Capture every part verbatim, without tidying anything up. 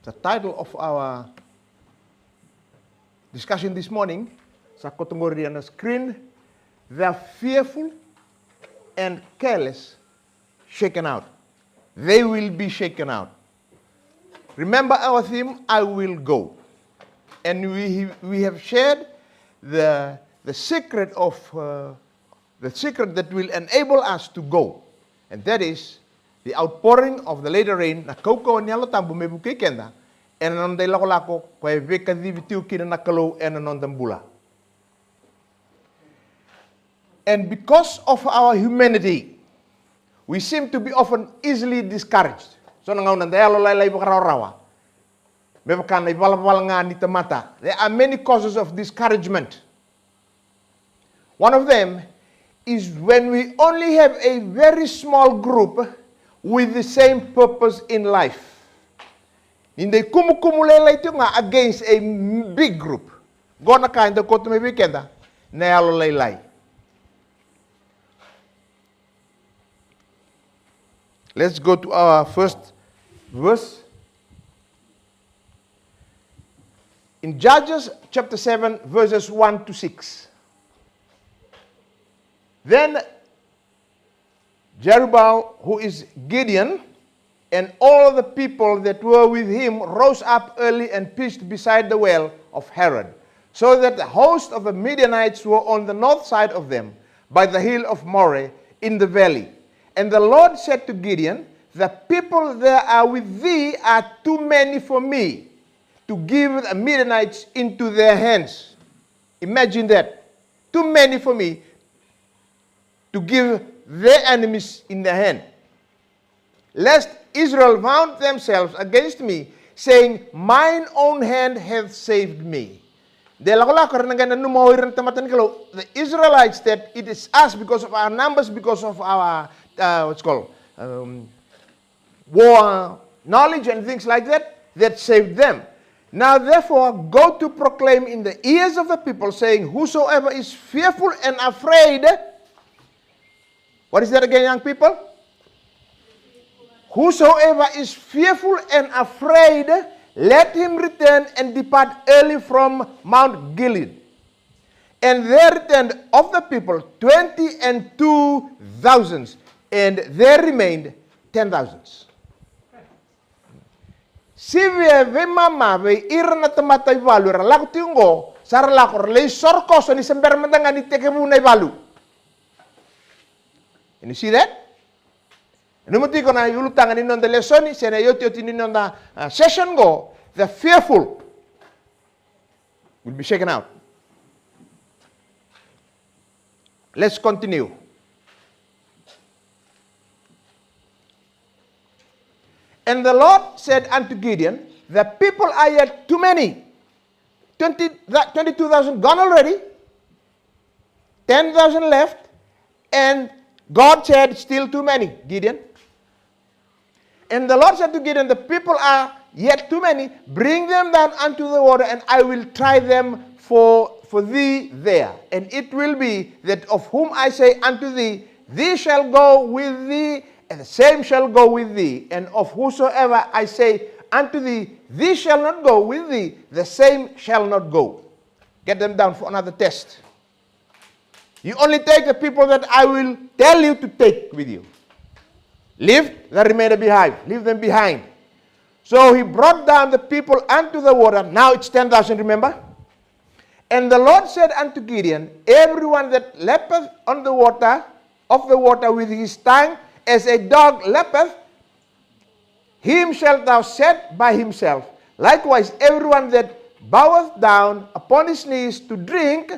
The title of our discussion this morning, sa koto qori ena screen, "The fearful and careless shaken out." They will be shaken out. Remember our theme, "I will go." And we, we have shared the, the secret of, uh, the secret that will enable us to go. And that is the outpouring of the latter rain, na kaukauwa ni Yalo Tabu me vukei keda ena noda ilakolako, koya e veikacivi tiko kina na Kalou ena noda bula. And because of our humanity, we seem to be often easily discouraged. So na gauna da yalolailai vakarawarawa. Me vaka na ivalavala ga ni tamata. There are many causes of discouragement. One of them is when we only have a very small group with the same purpose in life. Ni da ikumukumu lailai tiko ga against a big group. Qo na ka eda kauta mai vei keda na yalolailai. Let's go to our first verse. In Judges chapter seven, verses one to six. Then Jerubbaal, who is Gideon, and all the people that were with him rose up early and pitched beside the well of Harod, so that the host of the Midianites were on the north side of them, by the hill of Moreh, in the valley. And the Lord said to Gideon, "The people that are with thee are too many for me to give the Midianites into their hands." Imagine that. "Too many for me to give their enemies in their hand, lest Israel vaunt themselves against me, saying, 'Mine own hand hath saved me.'" De lakolako era na qai nanuma o ira na tamata ni Kalou, the Israelites, that it is us because of our numbers, because of our, uh, what's called, um, war knowledge and things like that, that saved them. Now therefore go to proclaim in the ears of the people, saying, 'Whosoever is fearful and afraid,'" What is that again, young people? "Whosoever is fearful and afraid, let him return and depart early from Mount Gilead." And there returned of the people twenty and two thousands, and there remained ten thousands. Sivia veimama vei ira na tamata ivalu era lako tiko qo, sa ra lako ra lai soro koso ni se bera mada ga ni tekivu na ivalu. And you see that? Nanuma tiko na iulutaga ni noda lesoni, se na iotioti ni noda, uh, session qo, the fearful will be shaken out. Let's continue. And the Lord said unto Gideon, "The people are yet too many. Twenty, that twenty-two thousand gone already. Ten thousand left." And God said, "Still too many, Gideon." And the Lord said to Gideon, "The people are yet too many. Bring them down unto the water, and I will try them for, for thee there. And it will be that of whom I say unto thee, 'These shall go with thee,' and the same shall go with thee. And of whosoever I say unto thee, 'These shall not go with thee,' the same shall not go." Get them down for another test. You only take the people that I will tell you to take with you. Leave the remainder behind. Leave them behind. So he brought down the people unto the water. Now it's ten thousand, remember? And the Lord said unto Gideon, "Everyone that lappeth on the water, of the water with his tongue, as a dog lappeth, him shalt thou set by himself. Likewise, everyone that boweth down upon his knees to drink,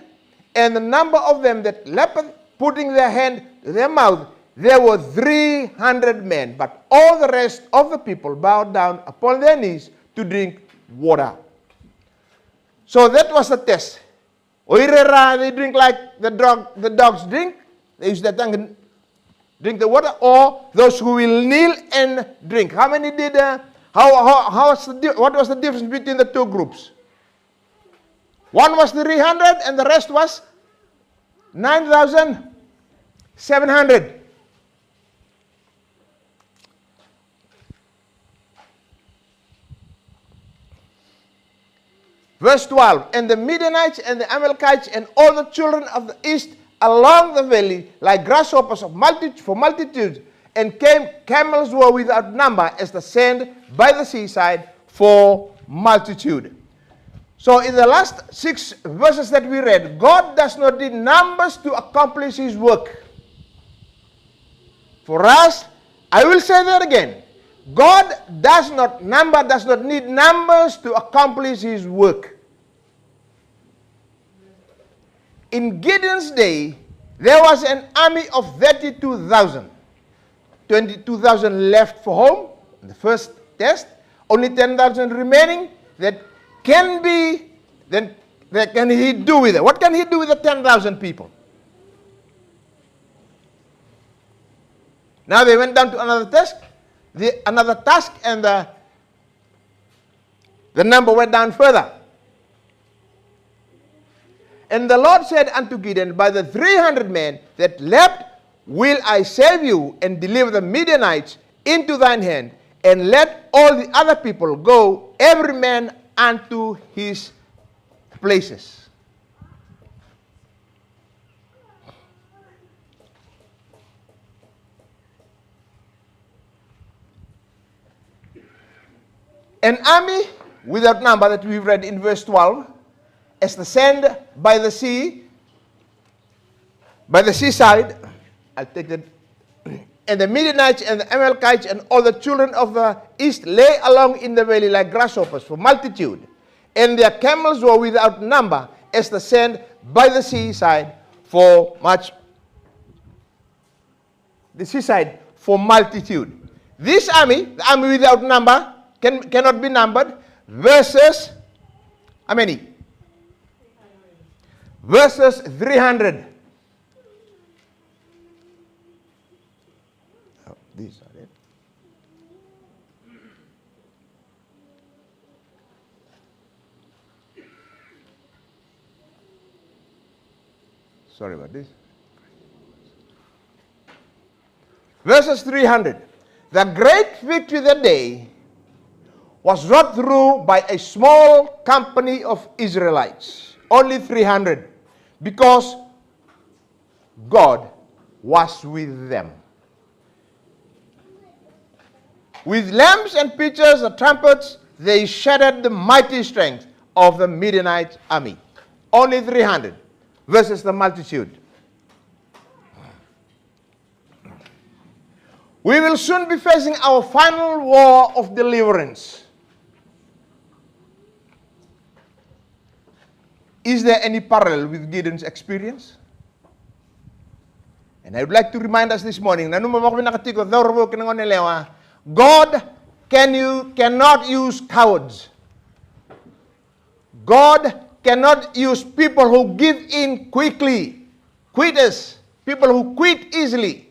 and the number of them that lappeth, putting their hand to their mouth, there were three hundred men. But all the rest of the people bowed down upon their knees to drink water." So that was the test. O ira era, they drink like the dog, the dogs drink. They use their tongue and drink the water, or those who will kneel and drink. How many did, uh, how, how, how was the di-, what was the difference between the two groups? One was three hundred and the rest was nine thousand seven hundred. Verse twelve, and the Midianites and the Amalekites and all the children of the east along the valley, like grasshoppers of multi- for multitudes, and came, camels were without number as the sand by the seaside for multitude. So in the last six verses that we read, God does not need numbers to accomplish his work. For us, I will say that again. God does not number, does not need numbers to accomplish his work. In Gideon's day, there was an army of thirty-two thousand. Twenty-two thousand left for home in the first test. Only ten thousand remaining that can be, then that can he do with it? What can he do with the ten thousand people? Now they went down to another task, the, another task, and the, the number went down further. And the Lord said unto Gideon, by the three hundred men that left will I save you, and deliver the Midianites into thine hand, and let all the other people go, every man unto his places. An army without number that we've read in verse twelve, as the sand by the sea, by the seaside, I'll take that, and the Midianites and the Amalekites and all the children of the east lay along in the valley like grasshoppers for multitude, and their camels were without number as the sand by the seaside for much the seaside for multitude. This army, the army without number, can, cannot be numbered, versus how many? Versus three hundred. Oh, these are it. Sorry about this. Verses three hundred. The great victory that day was wrought through by a small company of Israelites, only three hundred, because God was with them. With lamps and pitchers and trumpets, they shattered the mighty strength of the Midianite army. Only three hundred versus the multitude. We will soon be facing our final war of deliverance. Is there any parallel with Gideon's experience? And I would like to remind us this morning, nanuma vakavinaka tiko, cauravou kei na goneyalewa, God can you, cannot use cowards. God cannot use people who give in quickly, quitters, people who quit easily.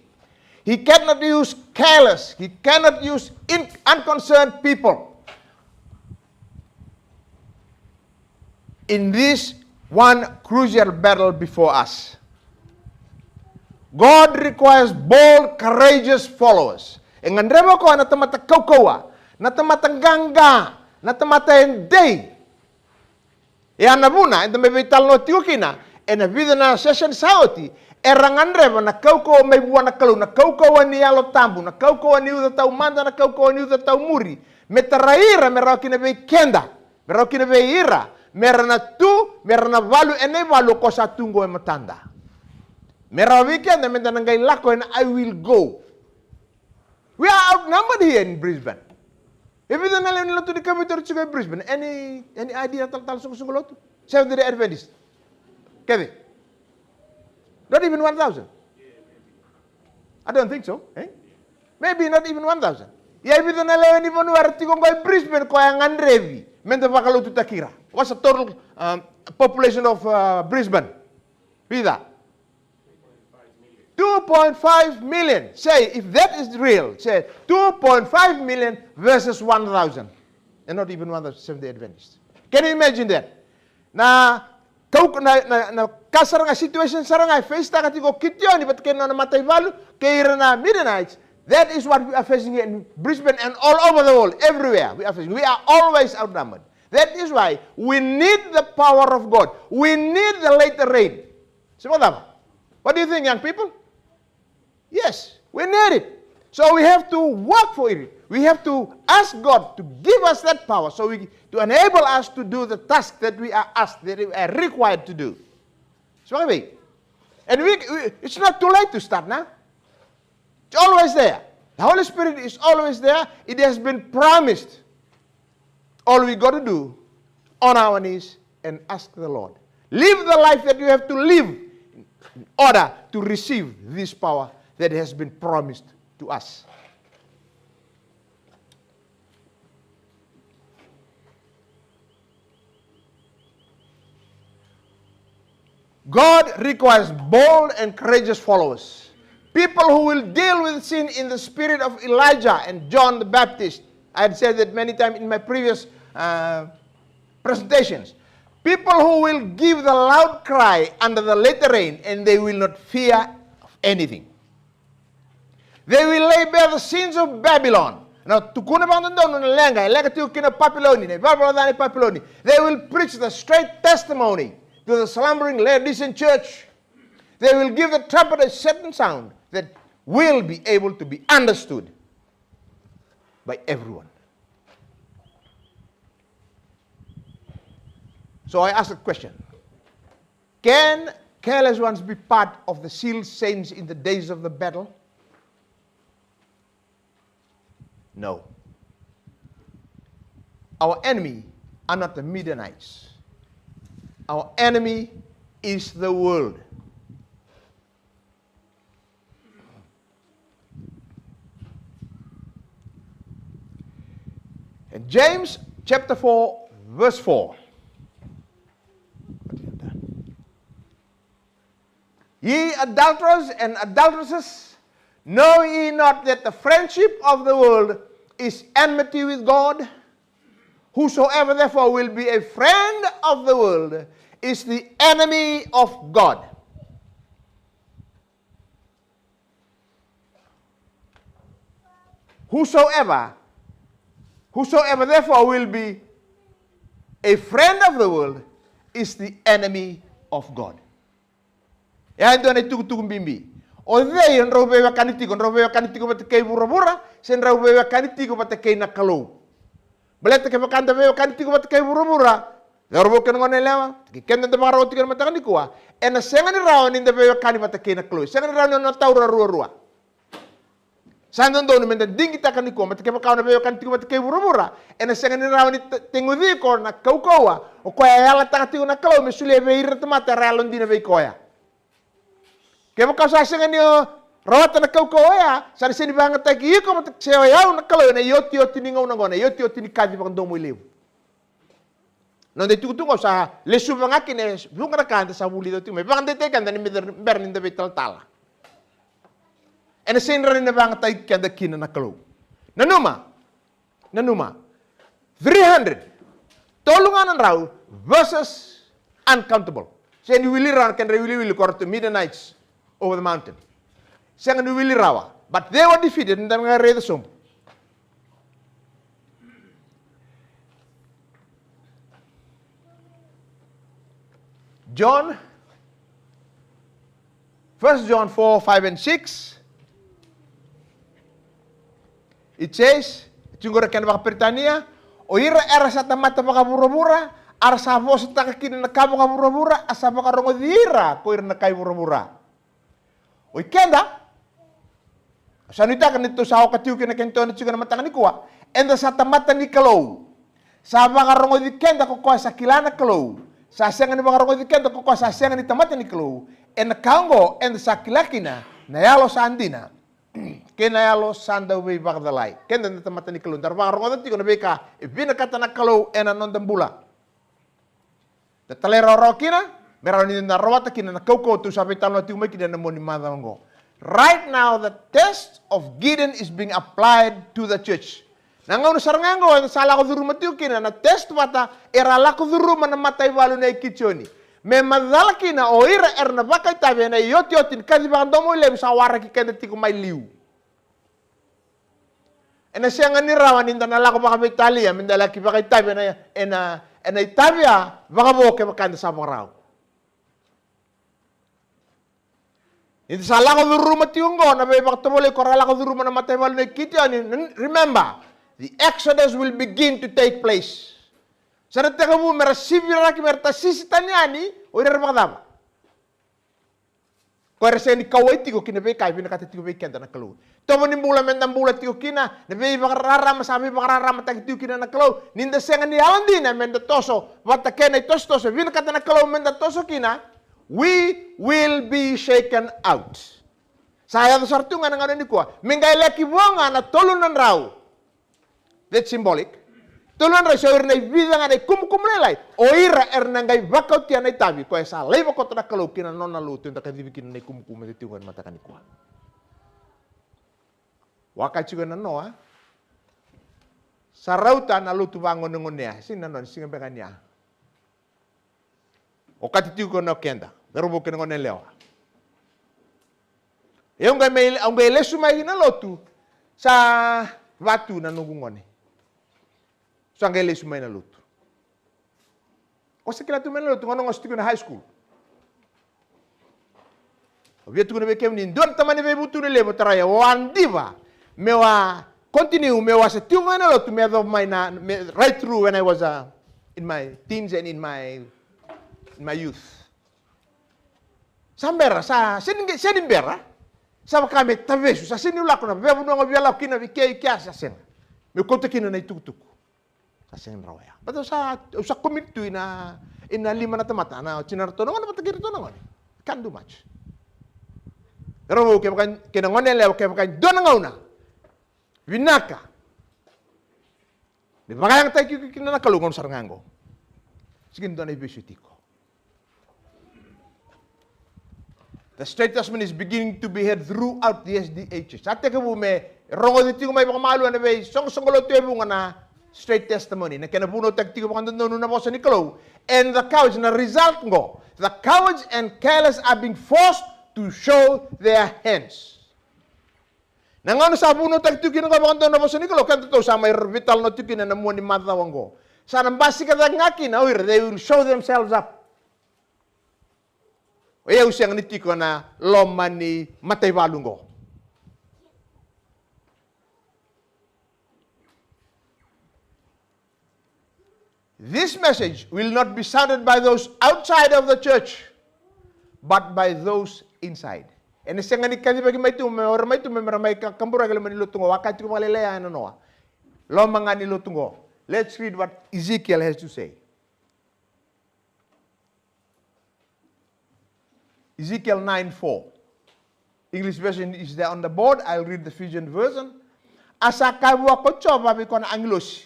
He cannot use careless, he cannot use in, unconcerned people. In this one crucial battle before us, God requires bold, courageous followers. E gadreva o koya na tamata kaukauwa, na tamata qaqa, na tamata e dei. E a na vuna eda mai veitalanoa tiko kina ena vica na session sa oti, era gadreva na kaukauwa mai vua na Kalou, na kaukauwa ni Yalo Tabu, na kaukauwa ni uca taumada, na kaukauwa ni uca taumuri, me tarai ira me rawa kina vei keda, me rawa kina vei ira, me ra na tu, me ra na valu ena ivalu o koya sa tu qo e matada. Me rawa vei keda me da na qai lako ena I will go. We are outnumbered here in Brisbane. E vica na lewe ni lotu ni kavitori tiko e Brisbane? Any, any idea? Talatala soqosoqo lotu, Seventh Day Adventist? Kece? Not even one thousand. I don't think so, eh? Maybe not even one thousand. Ia e vica na lewe ni vanua era tiko qo e Brisbane koya e gadrevi me da vakalotutaki ira? What's the total, um, population of, uh, Brisbane? Vica? Two point five million. Say, if that is real, say two point five million versus one thousand. And not even one thousand Seventh-day Adventists. Can you imagine that? Na, kau, na, na, na ka sara ga, situation sara ga e face taka tiko o Kitioni vata kei na nona mataivalu kei ira na Midianites. That is what we are facing here in Brisbane and all over the world, everywhere we are facing. We are always outnumbered. That is why we need the power of God. We need the latter rain. Sa vakacava? What do you think, young people? Yes, we need it. So we have to work for it. We have to ask God to give us that power so we, to enable us to do the task that we are asked, that we are required to do. Sa vakacava? And we, we, it's not too late to start now. It's always there. The Holy Spirit is always there. It has been promised. All we got to do, on our knees and ask the Lord. Live the life that you have to live in order to receive this power that has been promised to us. God requires bold and courageous followers. People who will deal with sin in the spirit of Elijah and John the Baptist. I had said that many times in my previous, uh, presentations. People who will give the loud cry under the latter rain, and they will not fear of anything. They will lay bare the sins of Babylon. Na tukuna vakadodonu na leqa e leqa tiko kina Papiloni, na ivalavala ca ni Papiloni. They will preach the straight testimony to the slumbering Laodicean church. They will give the trumpet a certain sound that will be able to be understood by everyone. So I ask a question. Can careless ones be part of the sealed saints in the days of the battle? No. Our enemy are not the Midianites. Our enemy is the world. And James chapter four, verse four. Ye adulterers and adulteresses, know ye not that the friendship of the world is enmity with God? Whosoever therefore will be a friend of the world is the enemy of God. Whosoever, whosoever therefore will be a friend of the world is the enemy of God. E a dua na itukutuku bibi. O cei drau veiwekani tiko? Drau veiwekani tiko vata kei vuravura, se drau veiwekani tiko vata kei na Kalou? Baleta kevaka da veiwekani tiko vata kei vuravura, cauravou kei na goneyalewa, kei keda da vakarorogo tiko ena mataka nikua, ena sega ni rawa ni da veiwekani vata kei na Kalou. Sega ni rawa ni o na taura ruarua. Sa dodonu me da digitaka nikua, baleta kevaka o na veiwekani tiko vata kei vuravura, ena sega ni rawa ni ta-, teguci iko na kaukauwa o koya e yalataka tiko na Kalou me solia vei ira na tamata era yalodina vei koya. Kevaka o sa sega ni o rawata na kaukauwa oya, sa na sega ni vakayagataki iko vata se o yau na Kalou ena iotioti ni gauna oqo, na iotioti ni kaci vakadomoilevu. Na noda itukutuku au sa lesuva ga kina e vuqa na ka eda sa vulica tiko mai, vakadeitaki keda ni bera ni da veitalatala. Ena sega ni rawa ni na vakayagataki keda kina na Kalou. Nanuma, nanuma. Three hundred. Tolu ga na drau versus uncountable. Sega ni wili rawa na kedra iwiliwili ko ratou Midianites over the mountain. Sega ni wili rawa. But they were defeated, da na qai raica sobu. John, First John four, five and six. It says, tiko qori kena vakaperitania, o ira era sa tamata vakavuravura, a ra sa vosataka kina na ka vakavuravura, a sa vakarogoci ira ko ira na kai vuravura. O i keda, sa nuitaka ni tou sa oka tiko kina kena tou na tiko na mataka nikua, eda sa tamata ni Kalou. Sa vakarogoci keda ko koya sa kila na Kalou. Sa sega ni vakarogoci keda ko koya sa sega ni tamata ni Kalou. Ena ka oqo eda sa kila kina na yalo sa dina kei na yalo sa dau veivakacalai. Keda na tamata ni Kalou, da ra vakarogoca tiko na veika e vinakata na Kalou ena noda bula. Da talairawarawa kina me rawa ni da rawata kina na kaukauwa tou sa veitalanoa tiko mai kina ena mua ni macawa oqo. Right now, the test of Gideon is being applied to the church. Na gauna sara ga oqo eda sa lako curuma tiko kina na test vata era a lako curuma na mataivalu nei Kitioni, me macala kina o ira era na vakaitavi ena iotioti ni kaci vakadomoilevu sa waraki keda tiko mai liu. Ena sega ni rawa ni da na lako vakaveitalia me da laki vakaitavi ena, ena, ena itavi ya vakavo kevaka eda sa vakarau. Ni da sa lako curuma tiko oqo na veivakatovolei ko ra lako curuma na mataivalu nei Kitioni, n-, remember, the exodus will begin to take place. Sa na tekivu me ra siviraki, me ra tasisi tani yani o ira era vakacava? Ko era sega ni kauwai tiko ki na veika e vinakata tiko vei keda na Kalou. Tovo ni bula me da bula tiko kina, na veivakararama sa veivakararamataki tiko kina na Kalou, ni da sega ni yalodina me da toso vata kei na itosotoso e vinakata na Kalou me da toso kina, we will be shaken out. Sa yaco sara tu ga na gauna nikua me qai laki vo ga na tolu na drau. That's symbolic. Tolu na drau, so o ira na ivica ga na ikumukumu lailai, o ira era na qai vakautia na itavi ko e sa laiva koto na Kalou ki na nona lotu eda kacivi kina na ikumukumu eda tiko ga ni mataka nikua. Waka tiko e nanoa, sa rauta na lotu vagonegonea, sega ni nanoa, ni siga beka ni a okati tiko na keda, cauravou kei na goneyalewa. Ia au qai mai, au qai lesu mai na lotu, sa vatu na noqu gone. Sa qai lesu mai na lotu. Ko sa kila tu mai na lotu, gauna ga o se tiko na high school. Au via tukuna vei kemuni, dua na tamani veivutuni levu, tarai au a diva meu a continue, meu a se tiko ga ena lotu me yacova mai na, me, right through when I was, uh, in my teens and in my, in my youth. Sa bera, sa sega ni, sega ni bera. Sa vaka me tavesu, sa sega ni lako na veivanua ga au via lako kina, vei kea, i kea, sa sega. Meu kauta kina na itukutuku. Sa sega ni rawa ya. But au sa, au sa commit tu ina, ina lima na tamata, na tinaratou na gone vata kei iratou na gone. Can't do much. Cauravou, kevaka, kei na goneyalewa, kevaka e dua na gauna vinaka me vakayagataki kina na Kalou, gauna sara ga oqo. Sega ni dua na ivesu e tiko. The straight testimony is beginning to be heard throughout the S D A church. Sa tekivu me rogoci tiko mai vakamalua ena veisoqosoqo lotu e vuqa na straight testimony. Na kena vunautaki tiko vakadodonu na vosa ni Kalou. And the cowards, na result qo. The cowards and careless are being forced to show their hands. Na gauna sa vunautaki tiko kina qo vakadodonu na vosa ni Kalou, kedatou sa mai veitalanoa tiko kina ena mua ni macawa qo. Sa na basika cake ga kina o ira, they will show themselves up. O yau sega ni tiko ena loma ni mataivalu qo. This message will not be sounded by those outside of the church, but by those inside. Ena sega ni kacivaki mai tu me, o ira mai tu me, me ra mai ka-, kaburaki e loma ni lotu qo, waka tiko vakalailai ya ena noa loma ga ni lotu qo. Let's read what Ezekiel has to say. Ezekiel nine four. English version is there on the board. I'll read the Fijian version. A sa kaya vua ko Jiova vei koya na agilosi.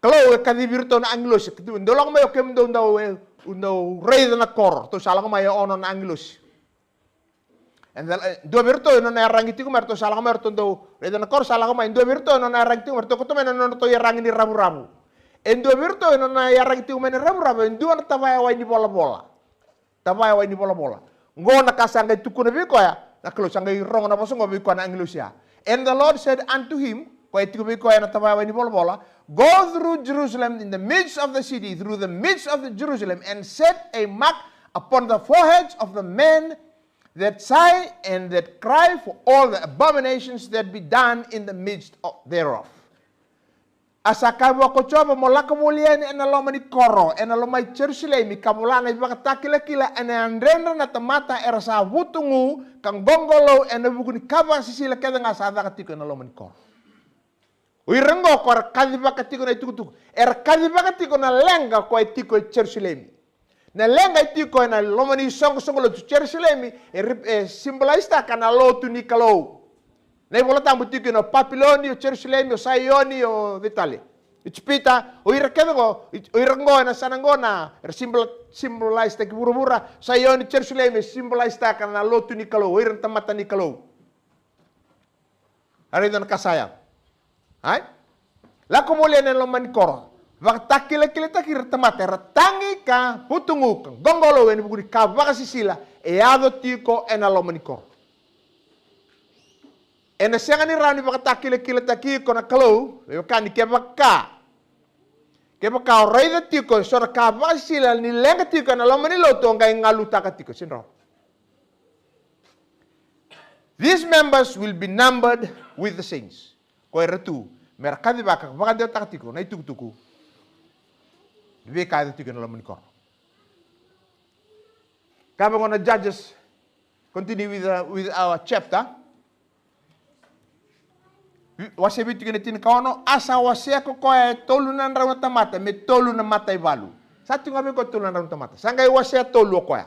Kalou e kacivi iratou na agilosi. Dou lako mai, o kemudou dau, e, dau raica na koro. Ratou sa lako mai e ono na agilosi. And then, e, dua vei iratou e nona yaragi tiko mai, ratou sa lako mai, ratou dau raica na koro, sa lako mai. Dua vei iratou e nona yaragi tiko mai, ratou koto mai na nodratou yaragi ni ravuravu. E dua vei iratou e nona yaragi tiko mai na ravuravu, e dua na tavaya wai ni volavola. Tavaya wai ni volavola. Qo na ka sa qai tukuna vei koya na Kalou, sa qai rogo na vosa qo vei koya na agilosi ya. And the Lord said unto him, koya e tiko vei koya na tavaya wai ni volavola, go through Jerusalem in the midst of the city, through the midst of the Jerusalem, and set a mark upon the foreheads of the men that sigh and that cry for all the abominations that be done in the midst of, thereof. A sa kaya vua ko Jiova, mo lako voli yani ena loma ni koro, ena loma i Jerusalemi, ka vola na ivakatakilakila ena yadredra na tamata era sa vutugu ka qoqolou ena vuku ni ka vakasisila kece ga sa caka tiko ena loma ni koro. O ira qo ko era kacivaka tiko na itukutuku, era kacivaka tiko na leqa ko e tiko e Jerusalemi. Na leqa e tiko ena loma ni soqosoqo lotu. Jerusalemi e, e symbolise-taka na lotu ni Kalou. Na iVola Tabu tiko kina o Papiloni, o Jerusalemi, o Saioni, o cei tale, Ijipita, o ira kece qo, o ira qo ena yasana qo na, era symbol-, symbolise-taki vuravura. Saioni, Jerusalemi e symbolise-taka na lotu ni Kalou, o ira na tamata ni Kalou. A raica na ka sa yaco. Ai? Lako voli ena loma ni koro. Vakatakilakilataki ira na tamata era tagi ka vutugu ka qoqolou ena vuku ni ka vakasisila e yaco tiko ena loma ni koro. Ena sega ni rawa ni vakatakilakilataki iko na Kalou, veiwekani, kevaka, kevaka o raica tiko eso na ka vakasisila ni leqa tiko ena loma ni lotu, o qai galutaka tiko, sega ni rawa. These members will be numbered with the saints. Ko ira tu me ra kacivaka, vakadewataka tiko na itukutuku ni veika e yaco tiko ena loma ni koro. Ka vaqo na Judges, continue with, uh, with our chapter. Wase vitu kei na tinikaono. A sa wasea ko koya e tolu na drau na tamata me tolu na mataivalu. Sa tiko ga vei koya tolu na drau na tamata, sa qai wasea tolu o koya,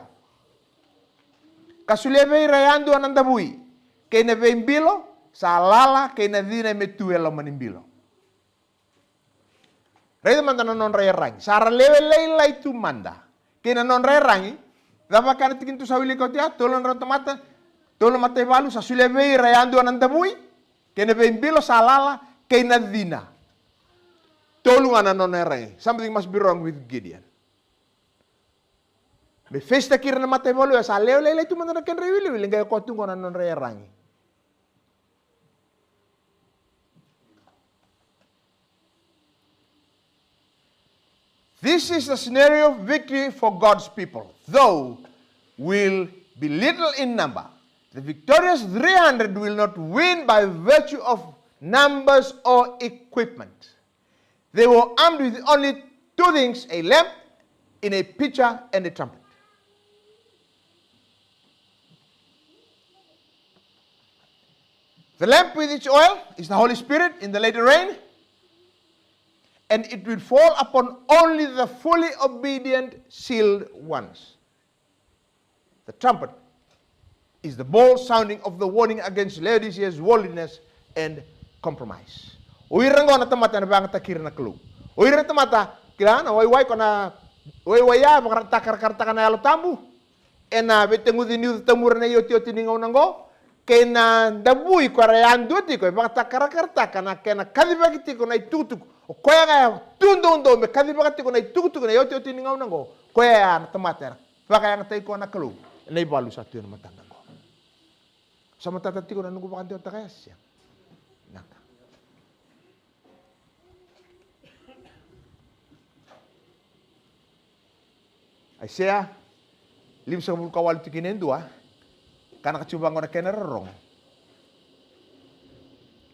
ka solia vei ira yadua na davui kei na veibilo sa lala kei na cina me tu e loma ni bilo. Raica mada na nodra iyaragi, sa ra lewe lailai tu mada kei na nodra iyaragi. Cava ka na tikina tu sa wilika oti ya? Tolu na drau na tamata, tolu na mataivalu, sa solia vei ira yadua na davui kei na veibilo sa lala kei na cina. Tolu ga na nona iyaragi. Something must be wrong with Gideon. Me face-taki ira na mataivalu ya, sa lewe lailai tu mada na kedra iwiliwili, qai o koya tu qo na nodra iyaragi. This is the scenario of victory for God's people, though will be little in number. The victorious three hundred will not win by virtue of numbers or equipment. They were armed with only two things, a lamp in a pitcher and a trumpet. The lamp with its oil is the Holy Spirit in the latter rain, and it will fall upon only the fully obedient, sealed ones. The trumpet is the bold sounding of the warning against Laodicea's worldliness and compromise. O ira qo na tamata ena vakayagataki ira na Kalou. O ira na tamata, kila na waiwai, ko na waiwai ya, vakatakarakaraka na Yalo Tabu. Ena veiteguci ni uca tamura na iotioti ni gauna qo, kei na davui ko era yadua tiko e vakatakarakaraka na kena kacivaki tiko na itukutuku. O koya ga e tu doudou me kacivaka tiko na itukutuku na iotioti ni gauna qo. Koya ya na tamata era vakayagataki koya na Kalou ena ivalu sa tu ena matada qo. Sa matata tiko na noqu vakadewataka ya, se sega? Vinaka. Aisea limasagavulu ka walu, tikina e dua. Ka na ka tiko vaqo na kena rorogo.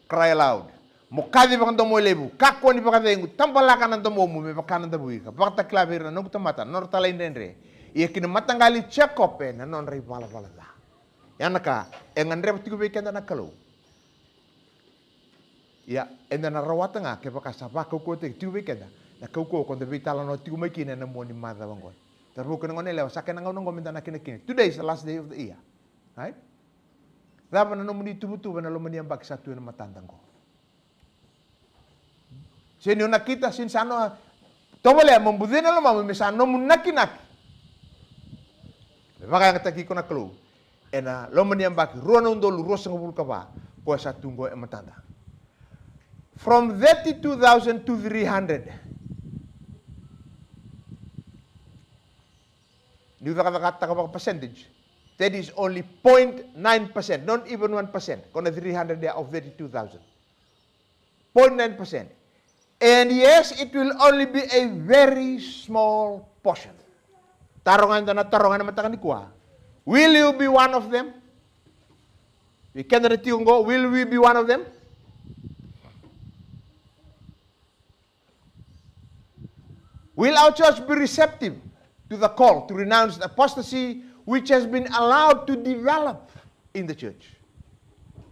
Cry aloud. Mo kaci vakadomoilevu, kakua ni vakacegu, tabalaka na domomu me vaka na davui, ka vakatakila vei ira na noqu tamata na nodra talaidredre, ia ki na mataqali i Jekope na nodra ivalavala ca. Ya na ka e gadreva tiko vei keda na Kalou. Ia, eda na rawata ga kevaka sa vakaukauwataki tiko vei keda na kaukauwa ko da veitalanoa tiko mai kina ena mua ni macawa oqo. Cauravou kei na goneyalewa, sa kena gauna oqo meda nakinaki kina. Today is the last day of the year. Right? Cava na nomuni ituvatuva ena loma ni yabaki sa tu ena matada oqo? Se ni o nakita, se ni sa no, tovolea mo bucina na lomamu me sa nomu nakinaki me vakayagataki iko na Kalou ena loma ni yabaki rua na udolu ruasagavulu ka va ko e sa tu qo e matada. From thirty-two thousand to three hundred. Niu cakacakataka vaka percentage, that is only point nine percent, not even one percent. Ko na three hundred ya of thirty-two thousand. Point nine percent. And yes, it will only be a very small portion. Taroga eda na taroga ena mataka nikua. Will you be one of them? Vei keda na tiko qo, will we be one of them? Will our church be receptive to the call to renounce the apostasy which has been allowed to develop in the church?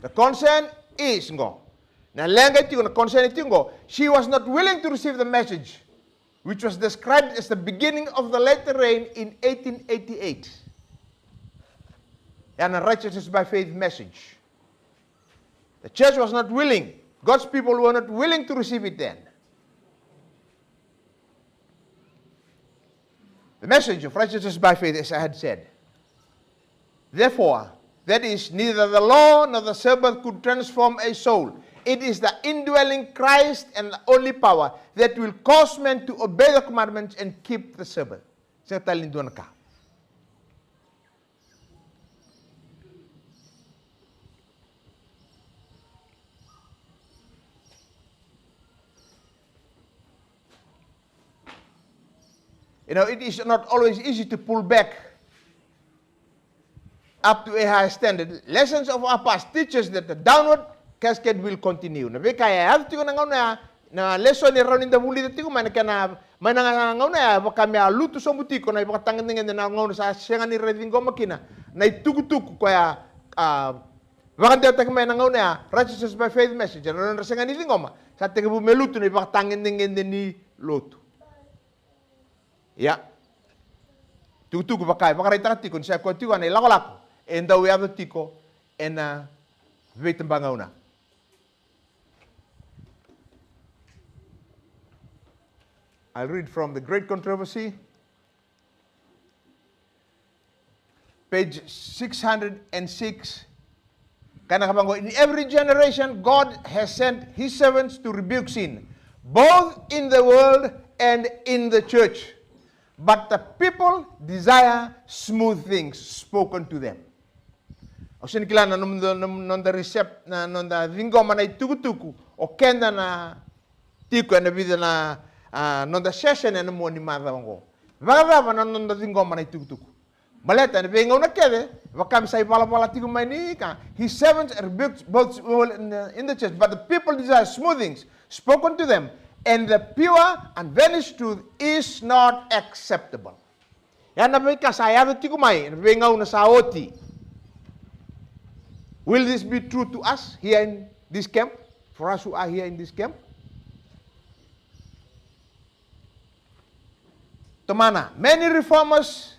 The concern is qo. Na leqa e tiko, na concern e tiko qo. She was not willing to receive the message, which was described as the beginning of the latter rain in eighteen eighty-eight. And a righteousness by faith message. The church was not willing. God's people were not willing to receive it then. The message of righteousness by faith, as I had said. Therefore, that is, neither the law nor the Sabbath could transform a soul. It is the indwelling Christ and the only power that will cause men to obey the commandments and keep the Sabbath. Sega tale ni dua na ka. You know, it is not always easy to pull back up to a higher standard. Lessons of our past teach us that the downward cascade will continue. Na veika e yaco tiko na gauna ya, na lesoni e rawa ni da vulica tiko mai na kena, mai na ga-, gauna ya, vaka me a lutu sobu tiko na ivakatagedegede na gauna sa sega ni ra ciqoma kina na itukutuku koya, a, vakadewataki mai na gauna ya, Righteousness by Faith message, na nodra sega ni ciqoma, sa tekivu me lutu na ivakatagedegede ni lotu. Ia. Tukutuku vaka e vakaraitaka tiko ni sa koya tiko na ilakolako e dau yaco tiko ena veitabagauna. I'll read from The Great Controversy, page six hundred and six. Kaya na ka vaqo, "In every generation, God has sent his servants to rebuke sin, both in the world and in the church. But the people desire smooth things spoken to them." Au sega ni kila na noda, na noda recep-, na noda ciqoma na itukutuku o keda na tiko ena vica na, a, noda session ena mua ni macawa oqo. Vakacava na noda ciqoma na itukutuku? Baleta ena veigauna kece, vaka me sa ivalavala tiko mai ni ka, "His servants are built both in the, in the church, but the people desire smooth things spoken to them, and the pure, unvarnished truth is not acceptable." Ya na veika sa yaco tiko mai ena veigauna sa oti. Will this be true to us here in this camp? For us who are here in this camp? Tomana, many reformers,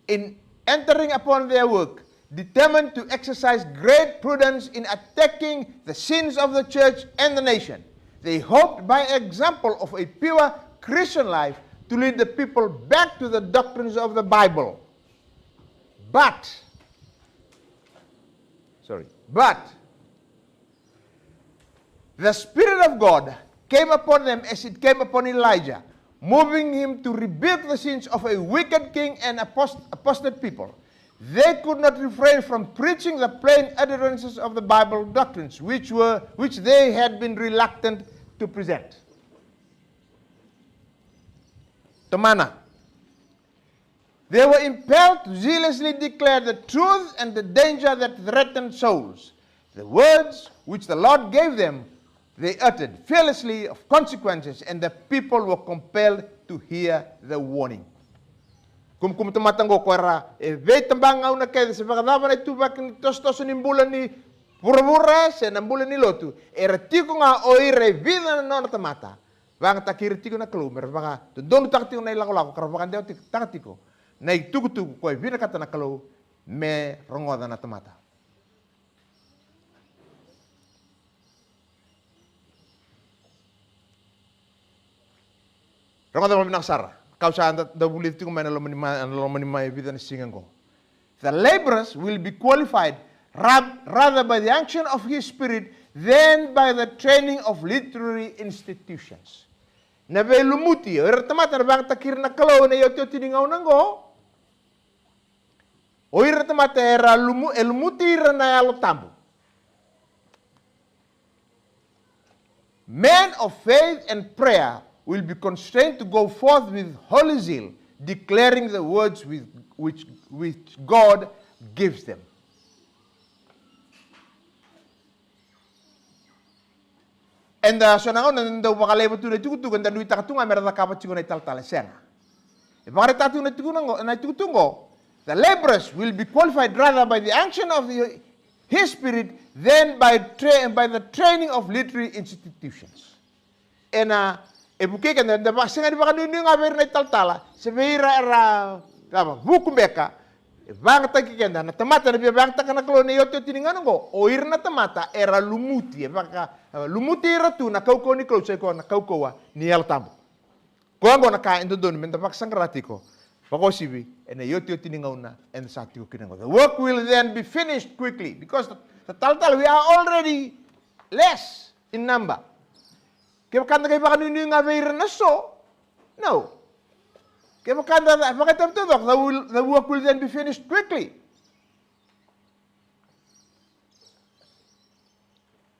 in entering upon their work, determined to exercise great prudence in attacking the sins of the church and the nation. They hoped by example of a pure Christian life to lead the people back to the doctrines of the Bible. But, sorry, but the Spirit of God came upon them as it came upon Elijah, moving him to rebuke the sins of a wicked king and apost-, apostate people. They could not refrain from preaching the plain utterances of the Bible doctrines, which were, which they had been reluctant to present. Tomana. They were impelled to zealously declare the truth and the danger that threatened souls. The words which the Lord gave them, they uttered fearlessly of consequences, and the people were compelled to hear the warning. Kumkuma tamata oqo ko era e veitabagauna kece se vakacava na ituvaki ni tosotoso ni bula ni vuravura se na bula ni lotu, era tiko ga o ira e vica na nona tamata. Vakayagataki ira tiko na Kalou me ra vakadodonutaka tiko na ilakolako ka ra vakadewataka tiko na itukutuku ko e vinakata na Kalou me rogoca na tamata. Rogoca vakavinaka sara. Kau sa da, da vulica tiko mai na loma ni mai, na loma ni mai vica na siga oqo. The laborers will be qualified ra-, rather by the unction of his spirit than by the training of literary institutions. Na veilumuti, o ira na tamata na vakayagataki ira na Kalou ena iotioti ni gauna oqo. O ira na tamata era lumu-, e lumuti ira na Yalo Tabu. Men of faith and prayer will be constrained to go forth with holy zeal, declaring the words with, which, which God gives them. Eda so na gauna da dau vakalaiva tu na itukutuku, eda nuitaka tu ga me ra cakava tiko na italatala, e sega. E vakaraitaka tiko na itukutuku oqo, na itukutuku oqo, the laborers will be qualified rather by the unction of the, his spirit than by tra-, by the training of literary institutions. Ena, e vukei keda, eda va-, sega ni vakanuinui ga vei ira na italatala se vei ira era, cava, vuku beka. E vakayagataki keda na tamata na via vakayagataka na Kalou ena iotioti ni gauna oqo, o ira na tamata era lumuti, e vaka, e lumuti ira tu na kaukauwa ni Kalou, sa i koya na kaukauwa ni Yalo Tabu. Koya oqo na ka e dodonu meda vakasaqara tiko, vakauasivi ena iotioti ni gauna eda sa tiko kina oqo. The work will then be finished quickly because the, the talatala, we are already less in number. Kevaka da qai vakanuinui ga vei ira na so, no. Kevaka da vakaitavi taucoko, the will, the work will then be finished quickly.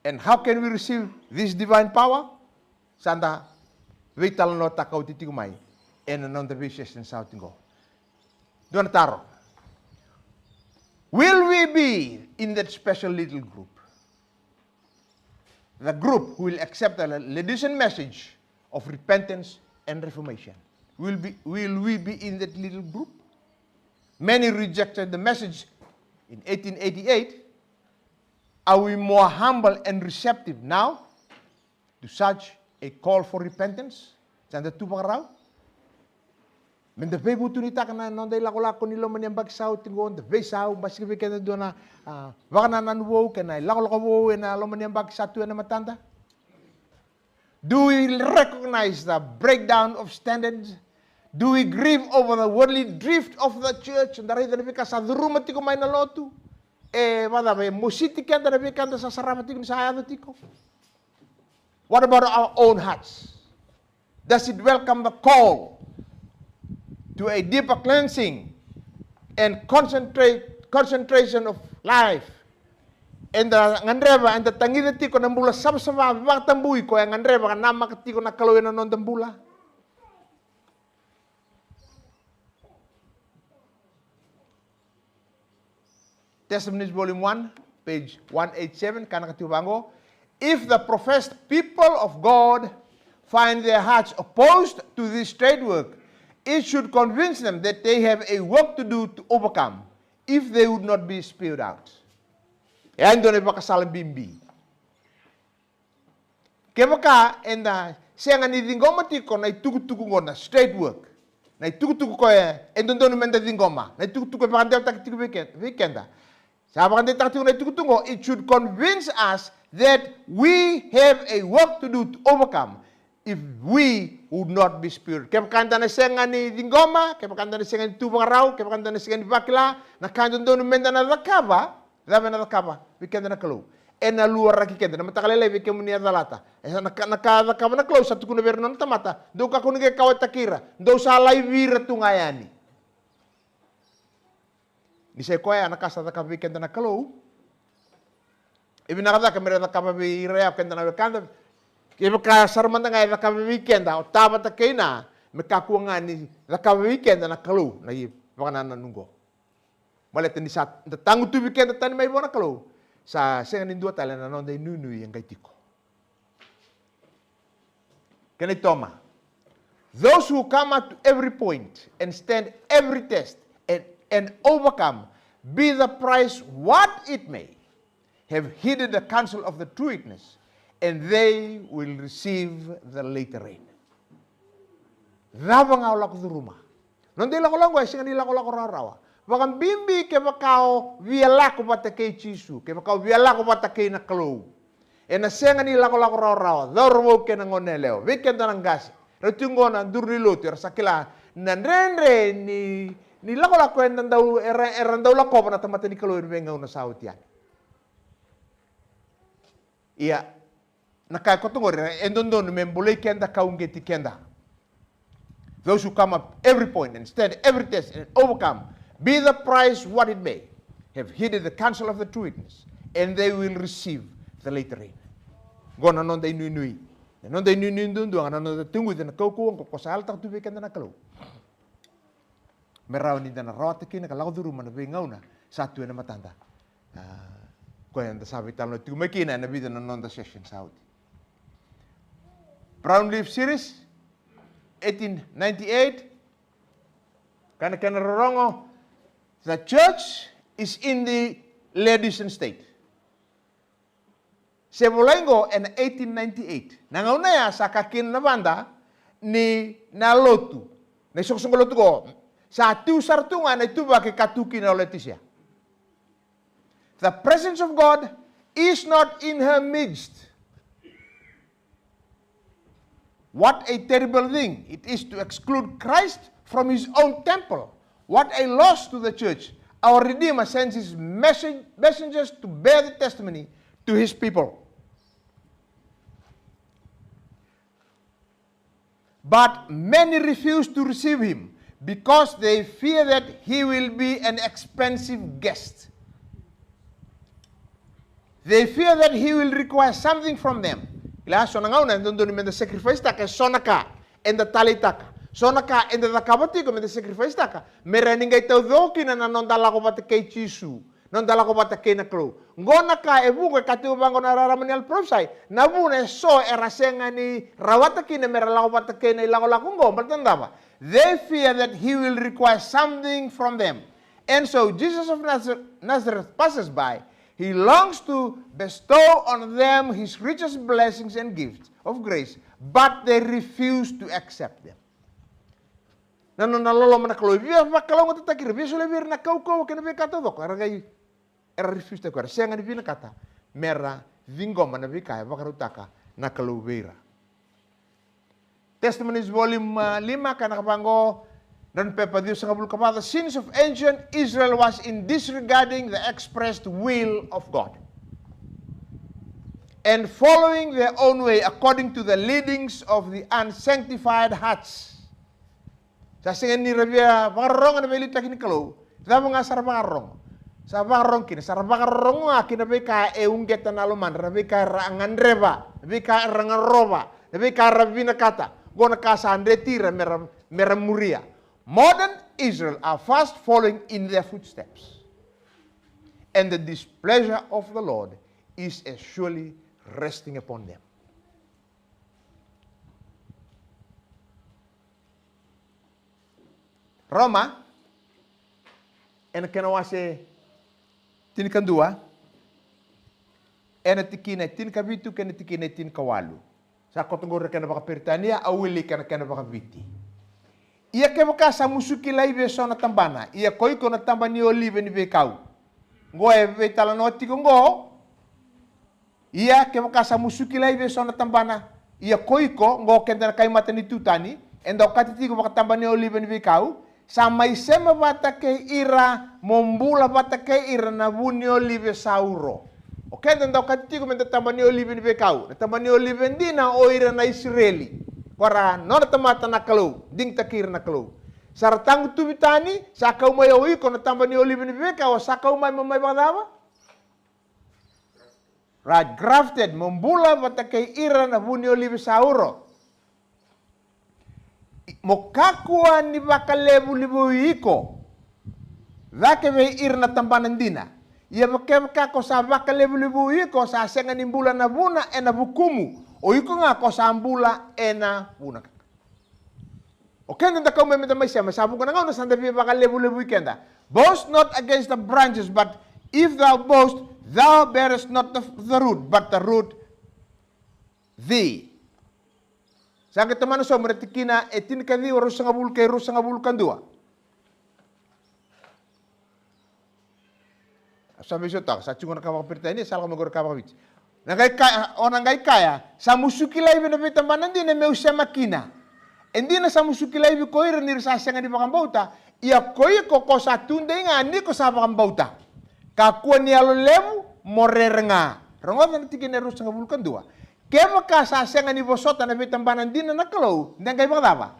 And how can we receive this divine power? Sa da veitalanoataka oti tiko mai ena noda veisession sa oti qo. Dua na taro. Will we be in that special little group? The group who will accept the Laodicean message of repentance and reformation. Will be, will we be in that little group? Many rejected the message in eighteen eighty-eight. Are we more humble and receptive now to such a call for repentance? Sa da tu vakarau? Me da veivutunitaka na noda ilakolako ni loma ni yabaki sa oti qo, da veisau, basika vei keda dua na, a, vakanananu vou kei na ilakolako vou ena loma ni yabaki sa tu ena matada. Do we recognize the breakdown of standards? Do we grieve over the worldly drift of the church? Da raica na veika sa curuma tiko mai na lotu. E vakacava, e mositi keda na veika da sa sarava tiko ni sa yaco tiko? What about our own hearts? Does it welcome the call to a deeper cleansing and concentrate, concentration of life? Eda gadreva, eda tagica tiko na bula savasava, vakatabui, koya e gadreva ka namaka tiko na Kalou ena noda bula. Testimonies Volume one, page one eight seven, ka na ka tiko vaqo. If the professed people of God find their hearts opposed to this straight work, it should convince them that they have a work to do to overcome if they would not be spewed out. E a dua na ivakasala bibi. Kevaka eda sega ni ciqoma tiko na itukutuku oqo na straight work, na itukutuku koya e dodonu meda ciqoma, na itukutuku e vakadewataki tiko vei ke-, vei keda. Sa vakadeitaka tiko na itukutuku oqo, it should convince us that we have a work to do to overcome if we would not be spewed. Kevaka eda na sega ni ciqoma, kevaka eda na sega ni tu vakarau, kevaka eda na sega ni vakila na ka e dodonu meda na cakava, cava ena cakava vei keda na Kalou? Ena luaraki keda. Na mataka lailai vei kemuni a calata, e sa na ka, na ka a cakava na Kalou, sa tukuna vei ira na nona tamata, dou kakua ni qai kauwaitaki ira, dou sa laivi ira tu ga yani. Ni sa i koya na ka sa cakava vei keda na Kalou, e vinaka cake me ra cakava vei ira ya o keda na wekada. Kevaka sara mada ga e cakava vei keda, o ta vata kei na, me kakua ga ni cakava vei keda na Kalou na ivakanananu oqo. Baleta ni sa da tagutuvi keda tani mai vua na Kalou, sa sega ni dua tale na noda inuinui e qai tiko. Kena itoma, those who come up to every point and stand every test and, and overcome, be the price what it may, have heeded the counsel of the true witness, and they will receive the latter rain. Cava ga o lako curuma? Noda ilakolako e sega ni lakolako rawarawa. Vakabibi kevaka o via lako vata kei Jisu, kevaka o via lako vata kei na Kalou. Ena sega ni lakolako rawarawa, cauravou kei na goneyalewa, vei keda na qase. Rau tiko qo na duru ni lotu, era sa kila na dredre ni, ni lakolako era dau, era, era dau lakova na tamata ni Kalou ena veigauna sa oti yani. Ia, na ka e koto qori, e dodonu me bolei keda ka uqeti keda. Those who come up every point and stand every test and overcome, be the price what it may, have heeded the counsel of the true witness, and they will receive the latter rain. Qo na noda inuinui. Na noda inuinui duadua ga na noda teguci na kaukauwa qo ko sa yalataka tu vei keda na Kalou. Me rawa ni da na rawata kina ka lako curuma na veigauna sa tu ena matada. A, koya eda sa veitalanoa tiko mai kina ena vica na noda session sa oti. Brown Leaf Series, eighteen ninety-eight, ka na kena rorogo, the church is in the Laodicean state. Se volai qo ena eighteen ninety-eight. Na gauna ya sa ka kina na vada ni na lotu. Na isoqosoqo lotu qo. Sa tu sara tu ga na ituvaki ka tu kina o Laotisia. The presence of God is not in her midst. What a terrible thing it is to exclude Christ from his own temple. What a loss to the church. Our Redeemer sends his messen-, messengers to bear the testimony to his people. But many refuse to receive him because they fear that he will be an expensive guest. They fear that he will require something from them. Kila, so na gauna e dodonu meda sacrifice-taka e so na ka, eda taleitaka. So na ka eda cakava tiko me da sacrifice-taka me rawa ni qai taucoko kina na noda lako vata kei Jisu, noda lako vata kei na Kalou. Qo na ka e vuqa e ka tiko vaqo na rarama ni yalo parofisai. Na vuna e so era sega ni rawata kina me ra lako vata kei na ilakolako qo, baleta na cava? They fear that he will require something from them. And so Jesus of Nazar- Nazareth passes by. He longs to bestow on them his richest blessings and gifts of grace, but they refuse to accept them. Na nona loloma na Kalou, e via vakalougatataki ira, via solia vei ira na kaukauwa kei na veika taucoko, era qai, era refuse-taki koya, era sega ni vinakata me ra ciqoma na veika e vakarautaka na Kalou vei ira. Testimonies volume, ah, lima, ka na ka vaqo, na pepa ciwasagavulu ka va, the sins of ancient Israel was in disregarding the expressed will of God and following their own way according to the leadings of the unsanctified hearts. Sa sega ni ra via vakarorogo na veiliutaki ni Kalou. Cava ga sa ra vakarorogo? Sa vakarorogo kina, sa ra vakarorogo ga kina veika e uqeta na lomadra, na veika era gadreva, na veika era garova, na veika era vinakata. Qo na ka sa dreti ira me ra, me ra muria. Modern Israel are fast following in their footsteps. And the displeasure of the Lord is as surely resting upon them. Roma, ena kena wase tinikadua, ena tikina e tinikavitu kei na tikina e tinikawalu. Sa koto qori na kena vakaperitania, au wilika na kena vakaviti. Ia kevaka sa musuki laivi eso na tabana, ia ko iko na taba ni olive ni veikau. Qo e veitalanoa tiko qo. Ia kevaka sa musuki laivi eso na tabana, ia ko iko, qo keda na kai matanitu tani, eda okati tiko vakatabana ni olive ni veikau, sa mai sema vata kei ira, mo bula vata kei ira na vu ni olive sa uro. O keda eda okati tiko meda taba ni olive ni veikau, na taba ni olive dina o ira na Isireli. Ko ra nona tamata na Kalou, digitaki ira na Kalou. Sa ra tagutuvi tani, sa kau mai o iko na taba ni olive ni veikau, sa kau mai mo mai vakacava? Right, grafted, mo bula vata kei ira na vu ni olive sa uro. Mo kakua ni vakalevulevui iko cake vei ira na tabana dina. Ia kevaka ko sa vakalevulevui iko, sa sega ni bula na vuna ena vukumu. O iko ga ko sa bula ena vuna. O keda da kau mai meda mai sema, sa vuqa na gauna sa da via vakalevulevui keda. Boast not against the branches, but if thou boast, thou bearest not the, the root, but the root thee. Sa qai tomana sobu na tikina e tinikaciwa, ruasagavulu kei ruasagavulu ka dua. Sa veisautaka, sa tiko na ka vakaperitania, sa lako mai qori ka vakaviti. Na qai kaya, o na qai kaya, sa musuki laivi na veitabana dina meu sema kina. E dina sa musuki laivi ko ira ni ra sa sega ni vakabauta, ia ko iko ko sa tudei ga ni ko sa vakabauta. Kakua ni yalo levu, mo rere ga. Rogoca na tikina e ruasagavulu ka dua. Kevaka sa sega ni vosota na veitabana dina na Kalou, de qai vakacava?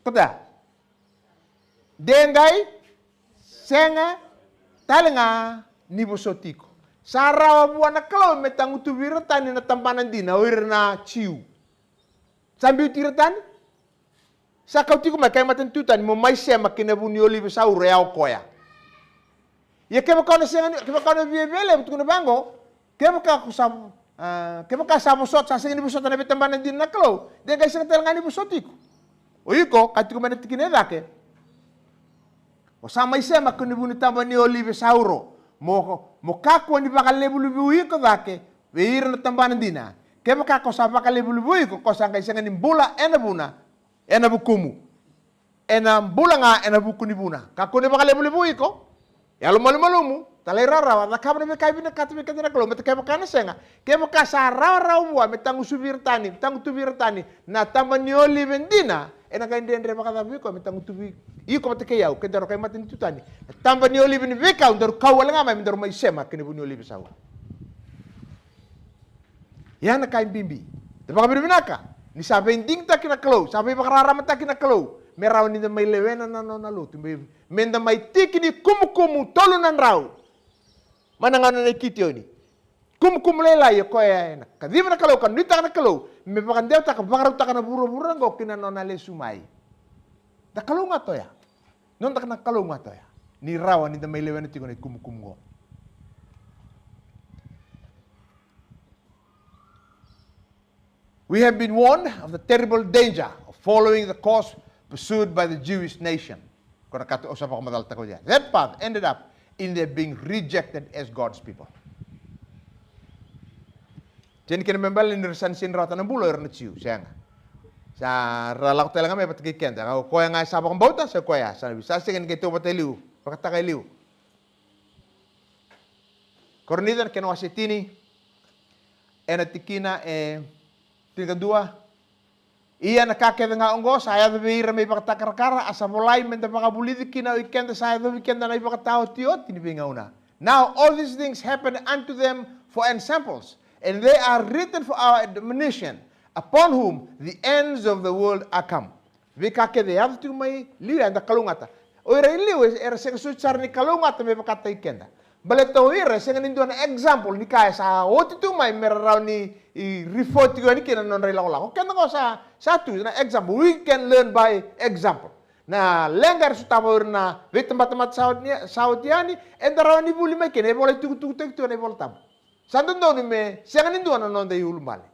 Kotea? De qai sega tale ga ni vosoti iko. Sa rawa vua na Kalou me tagutuvi ira tani na tabana dina, o ira na Jiu. Sa biuti ira tani. Sa kauti iko mai kai matanitu tani mo mai sema kei na vu ni olive sa uro, e a o koya. Ia kevaka o na sega ni, kevaka o na via via levu, tukuna vaqo, kevaka ko sa, ah, kevaka sa vosota, sa sega ni vosota na veitabana dina na Kalou, de qai sega tale ga ni vosoti iko. O iko, ka tiko mai na tikina e cake, o sa mai sema kei na vu ni taba ni olive sa uro, mo, mo kakua ni vakalevulevui iko cake vei ira na tabana dina. Kevaka ko sa vakalevulevui iko, ko sa qai sega ni bula ena vuna, ena vukumu. Ena bula ga ena vuku ni vuna. Kakua ni vakalevulevui iko. Yalomalumalumu, talairawarawa, cakava na veika e vinakata vei keda na Kalou, me ta kevaka na sega. Kevaka sa rawarawa vua me tagusuvi ira tani, me tagutuvi ira tani na taba ni olive dina, ena qai dredre vakacava vei koya me tagutuvi iko vata kei au, ke daru kai matanitu tani, na taba ni olive ni veikau, daru kau wale ga mai, me daru mai sema kei na vu ni olive sa uro. Ia na ka e bibi, da vakavinavinaka ni sa veidigitaki na Kalou, sa veivakararamataki na Kalou me rawa ni da mai lewena na nona lotu, me, me da mai tiki ni kumukumu tolu na drau. Mai na gauna nei Kitioni, Kumukumu lailai o koya ena kaciva na Kalou ka nuitaka na Kalou me vakadewataka, vakarautaka na vuravura oqo ki na nona lesu mai. Da Kalou ga toya. Noda na Kalou ga toya. Ni rawa ni da mai lewena tiko na ikumukumu oqo. We have been warned of the terrible danger of following the course pursued by the Jewish nation. Ko na ka au sa vakamacalataka oya. That path ended up in their being rejected as God's people. Jeni kena me bale ni ra sa ni sega ni rawata na bula o ira na Jiu, sega. Sa ra lako tale ga mai vata kei keda. O koya ga e sa vakabauta, sa koya. Sa, sa sega ni qai tauvata e liu. Vakataka e liu. Korinica na kena wase tini. Ena tikina e tinikadua. Ia na ka kece ga oqo sa yaco vei ira me ivakatakarakara, a sa volai me da vakavulici kina o ikeda sa yacovi keda na ivakataotioti ni veigauna. Now all these things happened unto them for ensamples, and they are written for our admonition, upon whom the ends of the world are come. Veika kece e yaco tiko mai liu ya eda kalougata. O ira i liu e, era sega soti sara ni kalougata me vakataki keda. Baleta o ira e sega ni dua na example ni ka e sa oti tu mai me ra rawa ni, i, refer tiko yani kina na nodra ilakolako. Keda qo sa, sa tu na example. We can learn by example. Na leqa era sotava o ira na veitabatamata sa oti, sa oti yani, eda rawa ni vuli mai kina, e vola itukutukutaki tu ena iVola Tabu. Sa dodonu me sega ni dua na noda iulubale.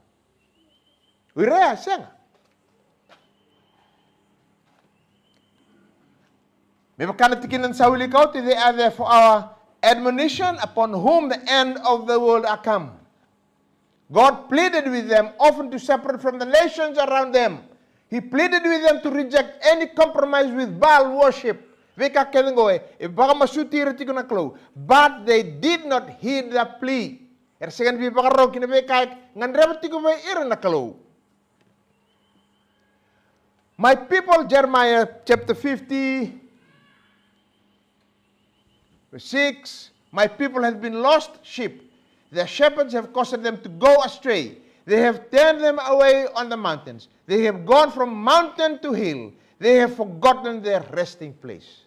O ira ya, sega. Me vaka na tikina ni sa wilika oti, they are there for our admonition, upon whom the end of the world are come. God pleaded with them often to separate from the nations around them. He pleaded with them to reject any compromise with Baal worship. Veika kece qo e, e vakamasuti ira tiko na Kalou. But they did not heed the plea. Era sega ni via vakarorogo ki na veika e gadreva tiko vei ira na Kalou. My people, Jeremiah chapter fifty, verse six, my people have been lost sheep. Their shepherds have caused them to go astray. They have turned them away on the mountains. They have gone from mountain to hill. They have forgotten their resting place.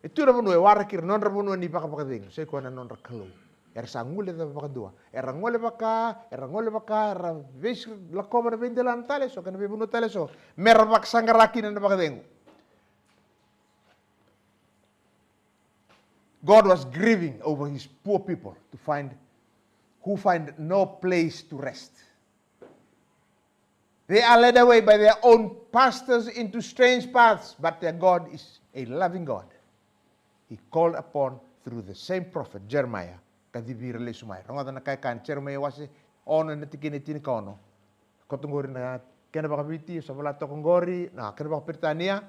E tu na vanua e waraki ira, nodra vanua ni vakavakacegu, sai koya na nodra Kalou. Era sa guilecava vakadua. Era gole vaka, era gole vaka, era veisi lakova na veidelana tale eso, kei na veivanua tale eso. Me ra vakasaqara kina na vakacegu. God was grieving over his poor people to find, who find no place to rest. They are led away by their own pastors into strange paths, but their God is a loving God. He called upon through the same prophet Jeremiah, kacivi ira lesu mai. Rogoca na ka e kaya na Jeremaia wase ono ena tikina e tinikaono. Koto qori na kena vakaviti, sa vola toka qori na kena vakaperitania.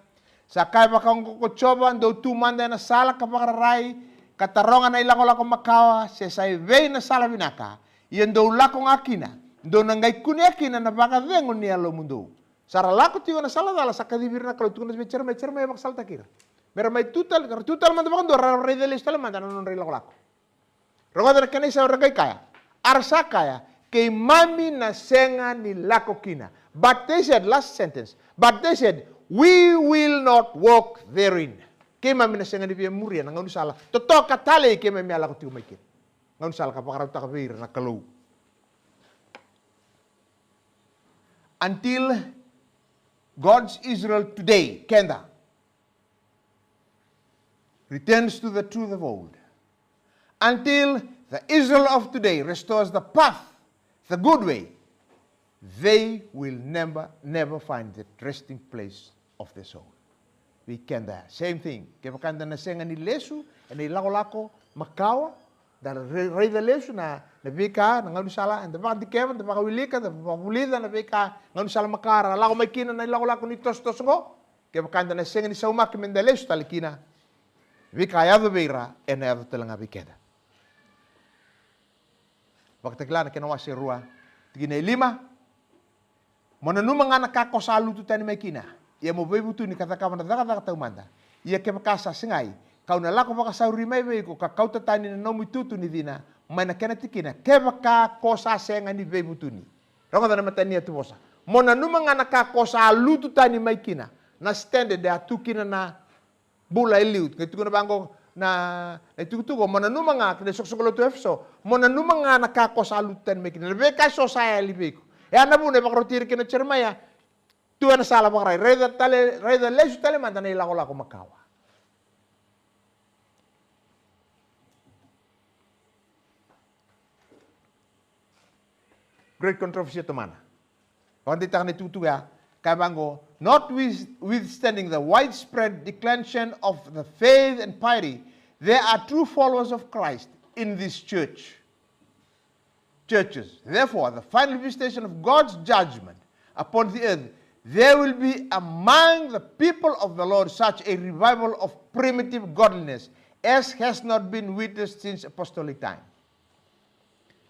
Sa kaya vaka oqo ko Jiova, dou tu mada ena sala ka vakararai, ka taroga na ilakolako makawa, se sa evei na sala vinaka. Ia dou lako ga kina, dou na qai kunea kina na vakacegu ni yalomudou. Sa ra lako tiko na sala cala, sa kacivi ira na Kalou, tukuna vei Jeremaia, Jeremaia vakasalataki ira. Me ra mai tu tale, ra tu tale mada vakadua, ra raica lesu tale mada na nodra ilakolako. Rogoca na kena isau era qai kaya. Era sa kaya, keimami na sega ni lako kina. But they said, last sentence, but they said, we will not walk therein. Keimami na sega ni via muria na gaunisala totoka talei keimami a lako tiko mai kina. Gaunisala ka vakarautaka vei ira na Kalou. Until God's Israel today, keda, returns to the truth of old. Until the Israel of today restores the path, the good way, they will never, never find the resting place of the soul. Vei keda, same thing. Kevaka da na sega ni lesu ena ilakolako makawa, da ra-, raica lesu na, na veika, na gaunisala, da vakadikeva, da vakawilika, da vakavulica na veika, gaunisala makawa ra lako mai kina na ilakolako ni tosotoso qo. Kevaka da na sega ni saumaki me da lesu tale kina, veika yaco vei ira ena yaco tale ga vei keda. Vakatakila na kena wase rua, tikina e lima. Mo nanuma ga na ka ko sa lutu tani mai kina, ia mo veivutuni ka cakava na cakacaka taumada. Ia kevaka sa segai, kau na lako vakasauri mai vei iko ka kauta tani na nomu itutu ni cina mai na kena tikina, kevaka ko sa sega ni veivutuni. Rogoca na mataniyatuvosa. Mo nanuma ga na ka ko sa lutu tani mai kina, na standard e a tu kina na bula e liu. Qai tukuna vaqo, na, na itukutuku, mo nanuma ga, kei na isoqosoqo lotu o Efeso, mo nanuma ga na ka ko sa lutu tani mai kina, na veika eso sa yali vei iko. E a na vuna e vakaroti ira kina o Jeremaia, tu ena sala vakarai, raica tale, raica lesu tale mada na ilakolako makawa. Great controversy e tomana. Vakadeitaka na itukutuku ya, kaya vaqo, notwithstanding the widespread declension of the faith and piety, there are true followers of Christ in this church. Churches. Therefore, the final visitation of God's judgment upon the earth, there will be among the people of the Lord such a revival of primitive godliness as has not been witnessed since apostolic time.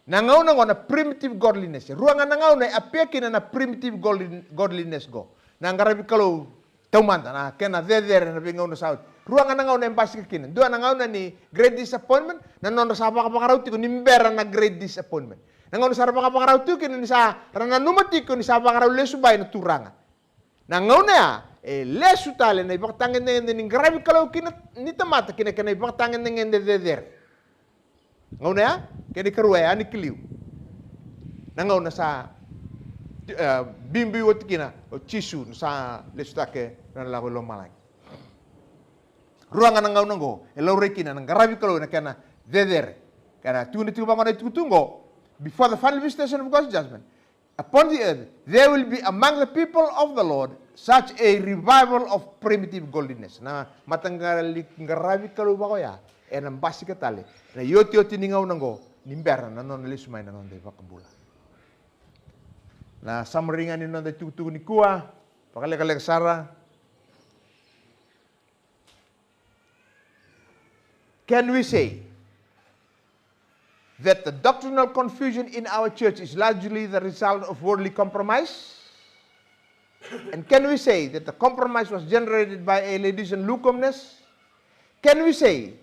Na gauna qo na primitive godliness. Rua ga na gauna e appear kina na primitive godli-, godliness qo. Na qaravi Kalou taumada, na kena cecere na veigauna sa oti. Rua ga na gauna e basika kina. Dua na gauna ni great disappointment, na nodra sa vakavakarau tiko ni bera na great disappointment. Na gauna sa ra vakavakarau tiko kina ni sa ra nanuma tiko ni sa vakarau lesu bai na Turaga. Na gauna ya, e lesu tale na ivakatagedegede ni qaravi Kalou kina ni tamata kina kena ivakatagedegede cecere. Gauna ya, kena ikarua ya ni ki liu. Na gauna sa, e, biubiu oti kina o Jisu, na sa lesutaka na lako i lomalagi. Rua ga na gauna qo, e laurai kina na qaravi Kalou na kena cecere. Kena tukuni tiko vaqo na itukutuku qo, before the final visitation of God's judgment upon the earth, there will be among the people of the Lord such a revival of primitive godliness. Na mataqali qaravi Kalou vaqo ya, ena basika tale na iotioti ni gauna qo, ni bera na nona lesu mai na noda iVakabula. Na summary ga ni noda itukutuku nikua, vakalekaleka sara. Can we say that the doctrinal confusion in our church is largely the result of worldly compromise? And can we say that the compromise was generated by a Laodicean lukewarmness? Can we say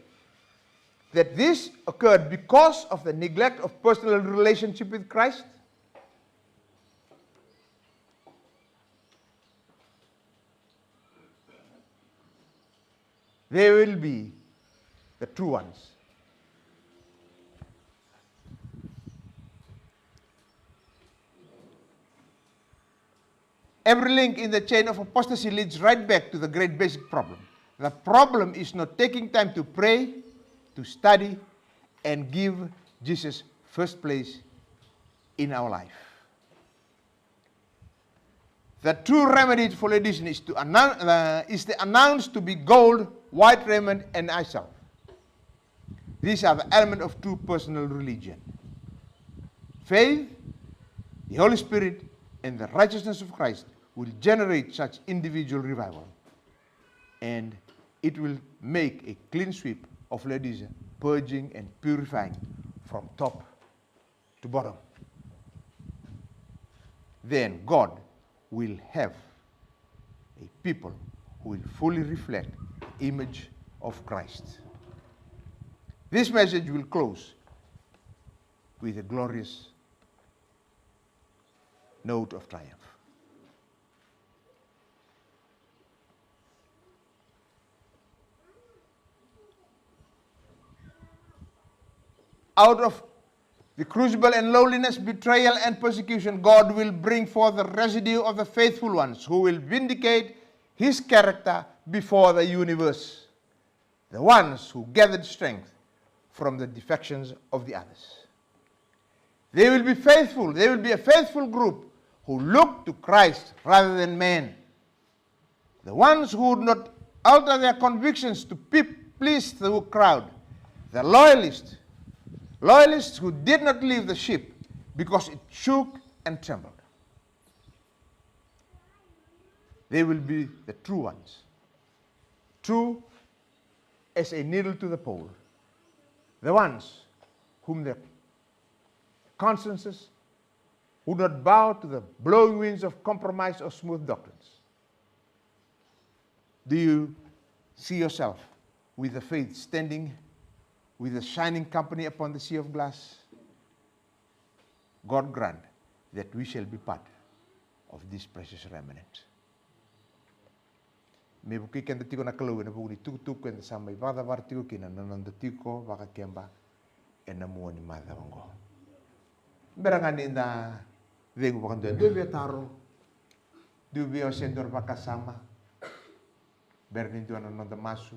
that this occurred because of the neglect of personal relationship with Christ? They will be the true ones. Every link in the chain of apostasy leads right back to the great basic problem. The problem is not taking time to pray, to study, and give Jesus first place in our life. The true remedy for Laodicean is to announce, uh, is the announce to be gold, white raiment, and eye salve. These are the elements of true personal religion. Faith, the Holy Spirit, and the righteousness of Christ will generate such individual revival, and it will make a clean sweep of Laodicea, purging and purifying from top to bottom. Then God will have a people who will fully reflect the image of Christ. This message will close with a glorious note of triumph. Out of the crucible and loneliness, betrayal and persecution, God will bring forth the residue of the faithful ones who will vindicate his character before the universe. The ones who gathered strength from the defections of the others. They will be faithful. They will be a faithful group who look to Christ rather than men. The ones who would not alter their convictions to pe-, please the crowd. The loyalists, loyalists who did not leave the ship because it shook and trembled. They will be the true ones. True as a needle to the pole. The ones whom the consciences would not bow to the blowing winds of compromise or smooth doctrines. Do you see yourself with the faith standing with the shining company upon the sea of glass? God grant that we shall be part of this precious remnant. me vukei keda tiko na Kalou ena vuku ni tukutuku eda sa mai vakacavara tiko kina na noda tiko vakakeba ena mua ni macawa oqo. Bera ga ni da cegu vakaduadua, dua via taro, dua via ose dua na vakasama, bera ni dua na noda masu.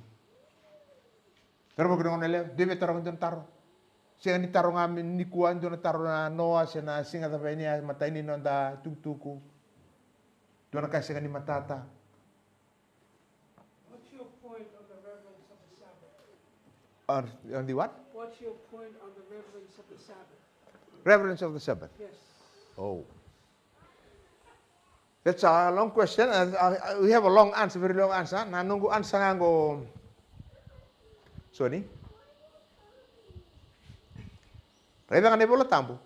Taro vaka na gone yalewa, dua via taro ga dua na taro. Sega ni taro ga me nikua, dua na taro na noa se na siga cava yani a matai ni noda tukutuku. Dua na ka sega ni matata. What's your point on the reverence of the Sabbath? On, on the what? What's your point on the reverence of the Sabbath? Reverence of the Sabbath. Yes. Oh. That's a long question. Uh, uh, we have a long answer, very long answer. Na noqu answer ga qo. Soni. Raica ga na iVola Tabu.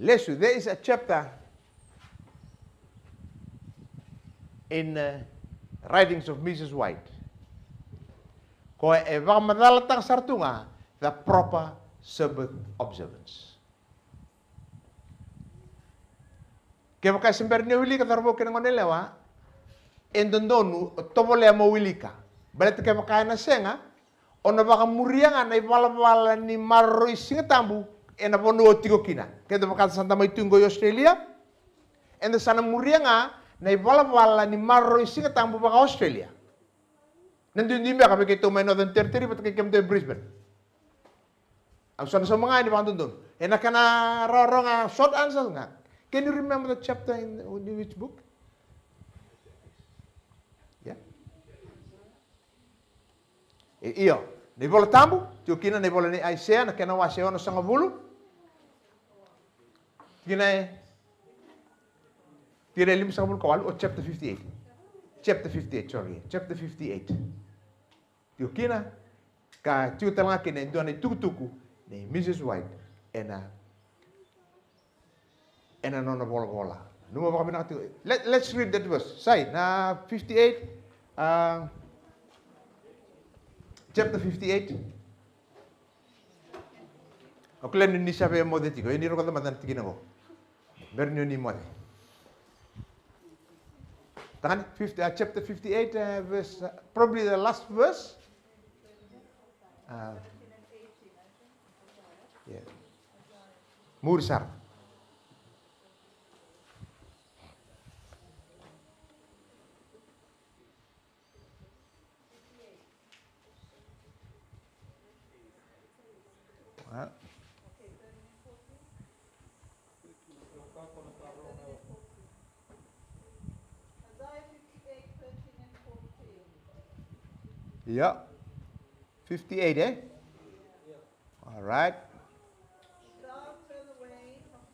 Lesu, there is a chapter in uh, writings of Mrs White. Ko e vakamacalataka sara tu ga the proper Sabbath observance. Kevaka e se bera ni o wilika, cauravou kei na gone yalewa, e dodonu o tovolea mo wilika. Baleta kevaka ena sega, o na vakamuria ga na ivalavala ni maroroi Siga Tabu ena vanua o tiko kina. Keda vaka sa da mai tu qo i Australia, eda sa na muria ga na ivalavala ni maroroi Siga Tabu vaka-Australia. Na duidui beka vei keitou mai Northern Territory vata kei kemudou e Brisbane. Au sa na sauma ga ni vakadodonu. Ena kena rawarawa ga, short answers ga. Can you remember the chapter in, in which book? Yeah. E, io, na iVola Tabu, tiko kina na ivola nei Aisea, na kena wase onosagavulu. Tikina e, tikina e limasagavulu ka walu, o chapter fifty-eight. Chapter fifty-eight, sorry, chapter fifty-eight. Tiko kina, ka tiko tale ga kina e dua na itukutuku nei Mrs White ena, ena nona volavola. Nanuma vakavinaka tiko. Let, let's read that verse. Sai, na fifty-eight, uh, chapter fifty-eight. Au kila ni sa via moce tiko, ia ni rogoca mada na tikina qo. Bera ni o ni moce. Tagane, fifty, uh, chapter fifty-eight, uh, verse, uh, probably the last verse. Uh, yeah. Muri sara. Ia. Fifty-eight, eh? All right. If thou turn away from,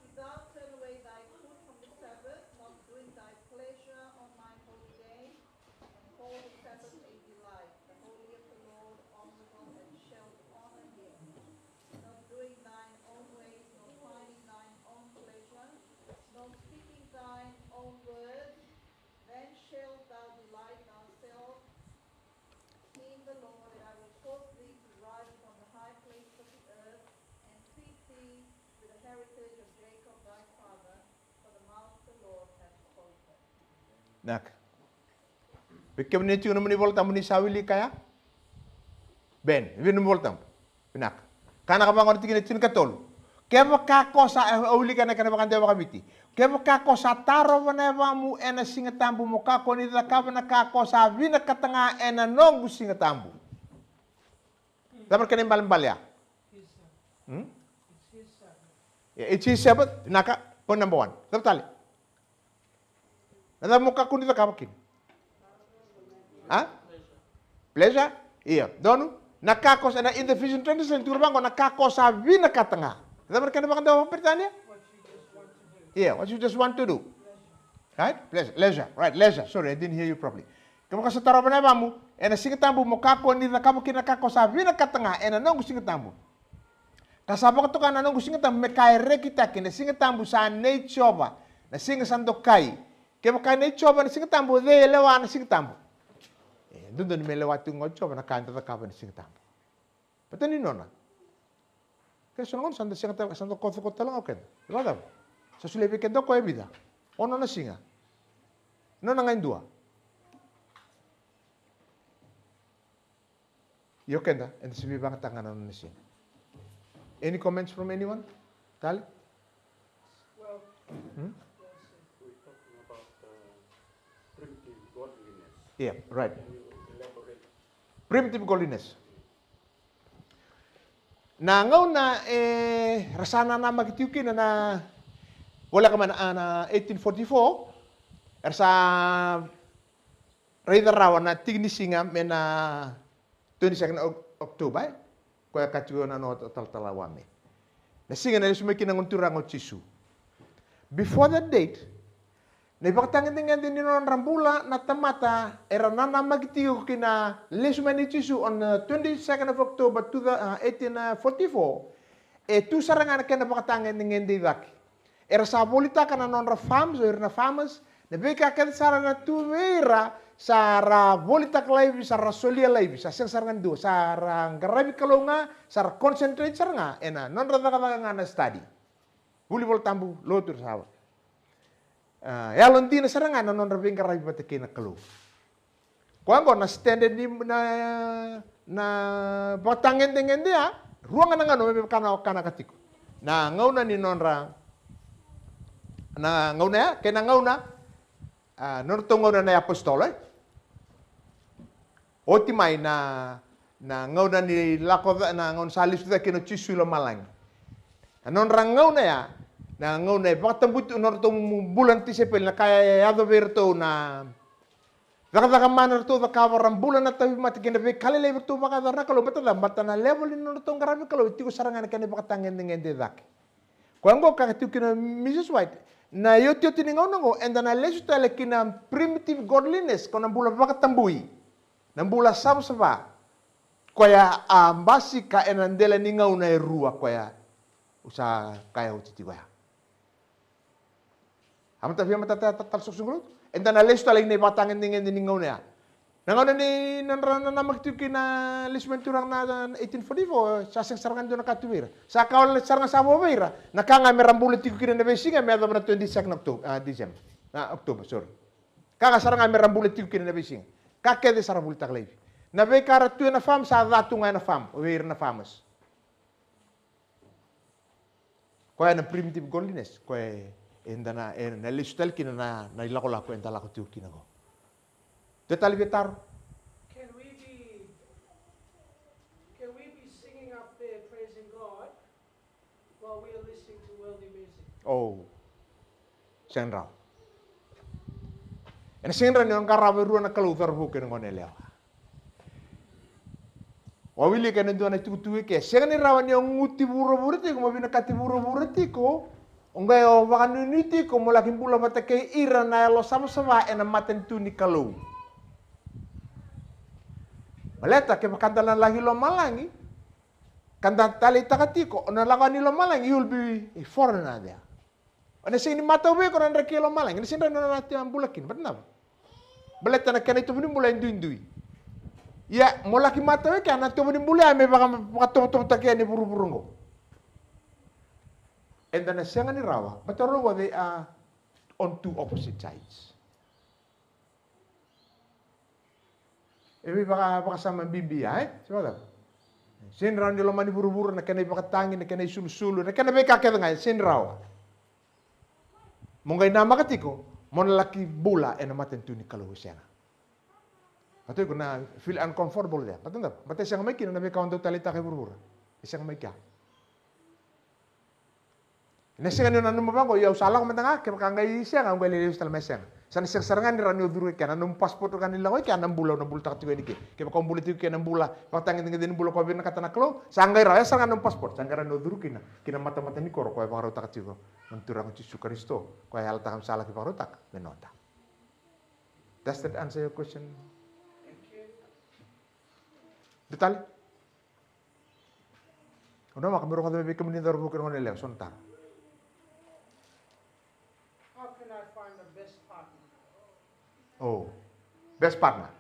if thou turn away thy foot from the Sabbath, not doing thy pleasure on mine holy day, and call the Sabbath a delight, the holy of the Lord, honorable, and shalt honor him, not doing thine own ways, nor finding thine own pleasure, nor speaking thine own words, then shalt thou delight thyself in the Lord, and I will cause thee to rise upon the high places of the earth, and feed thee with the heritage of Jacob thy father, for the mouth of the Lord hath spoken. Naka. Vei kemuni tiko na nomuni iVola Tabu ni sa wilika ya. Ben, vei nomuni iVola Tabu. Vinaka. Ka na ka vaqo na tikina tinikatolu. Kevaka ko sa, e, au wilika na kena vakadewa vakaviti. Kevaka ko sa tarova na yavamu ena Siga Tabu mo kakua ni cakava na ka ko sa vinakata ga ena noqu Siga Tabu. Cava na kena ibalebale ya? Hmm? Yeah, it's his Sabbath. Vinaka, point number one. Cava tale? Na cava mo kakua ni cakava kina? A? Pleasure? Io. Donu? Na ka ko sa, na, in the Vision Translation, tukuna vaqo, na ka ko sa vinakata ga. Na cava na kena vakadewa vakaperitania? Io, what you just want to do. Right? Pleasure. Leisure. Right, leisure. Sorry, I didn't hear you properly. Kevaka sa tarova na yavamu ena Siga Tabu mo kakua ni cakava kina na ka ko sa vinakata ga ena noqu Siga Tabu. Ka sa vakatoka na noqu Siga Tabu me ka e rekitaki, na Siga Tabu sa nei Jiova, na siga sa dokai. Kevaka e nei Jiova na Siga Tabu, o cei e lewa na Siga Tabu? E dodonu me lewa tiko ga o Jiova na ka eda cakava ena Siga Tabu. Baleta ni nona. Ke so na gauna sa da sega tale, sa da kocokota tale ga o keda. Vakacava? Sa solia vei keda o koya e vica? Ono na siga. Nona ga e dua. Io keda, eda se veivagataka ga na nona siga. Any comments from anyone? Tali? Well, Hmm? we're talking about uh, primitive godliness. Yeah, right. Can you elaborate? Primitive godliness. Na gauna e ra sa nanamaki tiko kina na voleka mai na, na eighteen forty-four, era sa raica rawa na tiki ni siga me na twenty-second Oc- October, e? Koya ka tiko na noda talatala wa me na siga na lesu mai kina na Gone Turaga o Jisu. Before that date, na ivakatagedegede ni nodra bula na tamata era nanamaki tiko kina lesu mai nei Jisu on the twenty-second of October two, uh, eighteen forty-four, e tu sara ga na kena vakatagedegede i cake. Era sa volitaka na nodra farms, o ira na farmers, na veika kece sara na tu vei ira, sa ra volitaka laivi, sa ra solia laivi, sa sega sara ga ni dua, sa ra qaravi Kalou ga, sa ra concentrate sara ga ena nodra cakacaka ga na study. Vuli Vola Tabu, lotu, ra sa, ah, yalodina sara ga na nodra veiqaravi vata kei na Kalou. Koya oqo na standard ni na, na vakatagedegede ya, rua ga na gauna me vaka na kanaka tiko. Na gauna ni nodra, na gauna ya, kei na gauna, ah, nodratou gauna na iapositolo, e? Oti mai na, na gauna ni lako ca, na gauna sa lesu cake kina o Jisu i lomalagi. Na nodra gauna ya, na gauna e vakatabuti nodratou bula na tisaipeli, na ka e yaco vei iratou na cakacaka mana ratou cakava, ra bula na tauvimate kei na veika lailai ratou vakayacora na Kalou, baleta, baleta na level ni nodratou qaravi Kalou e tiko sara ga na kena ivakatagedegede cake. Koya oqo ka tiko kina Mrs White, na iotioti ni gauna oqo eda na lesu tale ki na primitive godliness, ko na bula vakatabui, na bula savasava, koya a basika ena dela ni gauna e rua koya au sa kaya oti tiko ya. A mata via matata ya tata soqosoqo lotu. Eda na lesu tale ina ivakatagedegede ni gauna ya. Na gauna ni nodra nanamaki tiko kina lesu mai na Turaga na eighteen forty-four, sa sega sara ga ni dua na ka tu vei ira. Sa ka wale sara ga sa vo vei ira. Na ka ga me ra bula tiko kina na veisiga me yacova na twenty-second October, ah, December. Ah, October, sorry. Ka ga sara ga me ra bula tiko kina na veisiga. Ka kece sa ra volitaka laivi. Na veika ra tu ena farm sa ca tu ga ena farm, o vei ira na farmers. Koya na primitive godliness, koya eda na, eda na lesu tale kina na, na ilakolako eda lako tiko kina oqo. Dua tale via taro? Can we be, can we be singing up there praising God while we are listening to worldly music? Oh. Sega ni rawa. Ena sega ni rawa ni o qarava e rua na kalou, cauravou kei na goneyalewa. O a wilika ena dua na itukutuku eke, sega ni rawa ni o guti vuravura tiko, mo vinakati vuravura tiko, o qai o vakanuinui tiko mo laki bula vata kei ira na yalo savasava ena matanitu ni Kalou. Baleta kevaka da na laki lomalagi ka da taleitaka tiko o na lako yani lomalagi, you will be a foreigner there. Ena sega ni matau vei iko na draki e lomalagi, ena sega ni rawa ni o na bula kina. Baleta na cava? Baleta na kena itovo ni bula e duidui. Ia mo laki matau e kea na itovo ni bula ya me vaka, vakatovotovotaki yani e vuravura oqo. Eda na sega ni rawa, baleta rau oqo they are on two opposite sides. E vei vaka, vakasama bibi ya, e? Se vakacava? Sega ni rawa ni lomani vuravura, na kena ivakatagi, na kena isulusulu, na kena veika kece ga, e sega ni rawa. Mo qai namaka tiko mo na laki bula ena matanitu ni Kalou, e sega. Baleta iko na feel uncomfortable there. Baleta cava? Baleta e sega mai kina na veika o dau taleitaka e vuravura. E sega mai kea. Ena sega ni o nanuma vaqo, ia au sa lako mada ga, kevaka qai sega au qai lai lesu tale mai, sega. Sa na sega sara ga ni rawa ni o curu i kea, na nomu passport ga ni lako i kea, na bula o na bulataka tiko yani i ke. Kevaka o bula tiko i kea na bula vakatagedegede ni bula ko vinakata na Kalou, sa qai rawa, ya sara ga na nomu passport, sa qai rawa ni o curu kina ki na matamata ni koro ko e vakarautaka tiko na Turaga o Jisu Karisito, ko e yalataka me sa laki vakarautaka me noda. Does that answer your question? Dua tale? O na maka me rogoca mai vei kemuni na cauravou kei na goneyalewa, so na taro. How can I find the best partner? Oh, best partner.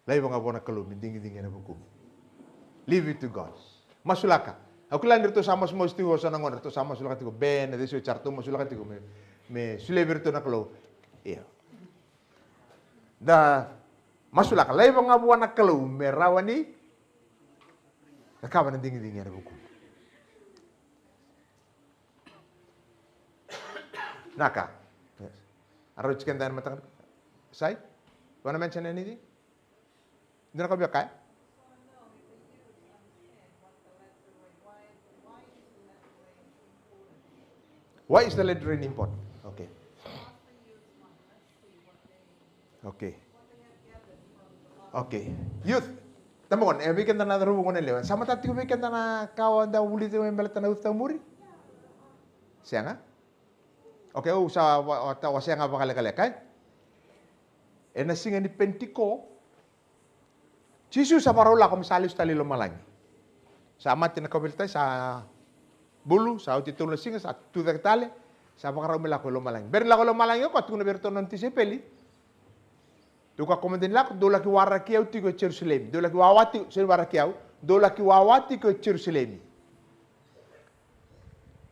Laiva ga vua na Kalou me digidigi ena vukumu. Leave it to God. Masulaka. Au kila ni ratou sa masumasu tiko so na gone, ratou sa masulaka tiko, Ben, e cei so, sa ratou masulaka tiko me, me solia vei iratou na Kalou. Ia. Da Masulaka, laiva ga vua na Kalou me rawa ni cakava na digidigi ena vukumu. Naka. Yes. A rauti keda ena mataka. Sai? You wanna mention anything? Dua na ka via kaya? Why is the letter rain important? Okay. Okay. Okay. Youth. Tama gone, e vei keda na cauravou gone yalewa. Sa matata tiko vei keda na ka o da vulica tiko me baleta na ucitamuri? Sega? Okay, au sa wa, wa, wa sega vakalekaleka, e? Ena siga ni Penitiko, Jisu sa vakarau lako me sa lesu tale i lomalagi. Sa mate na kauveilatai, sa bulu, sa oti e tolu na siga, sa tu cake tale, sa vakarau me lako i lomalagi. Bera ni lako i lomalagi o koya, tukuna vei iratou na nona tisaipeli. Dou kakua mada ni lako, dou laki waraki au tiko e Jerusalemi. Dou laki wawa tiko, sega ni waraki au, dou laki wawa tiko e Jerusalemi.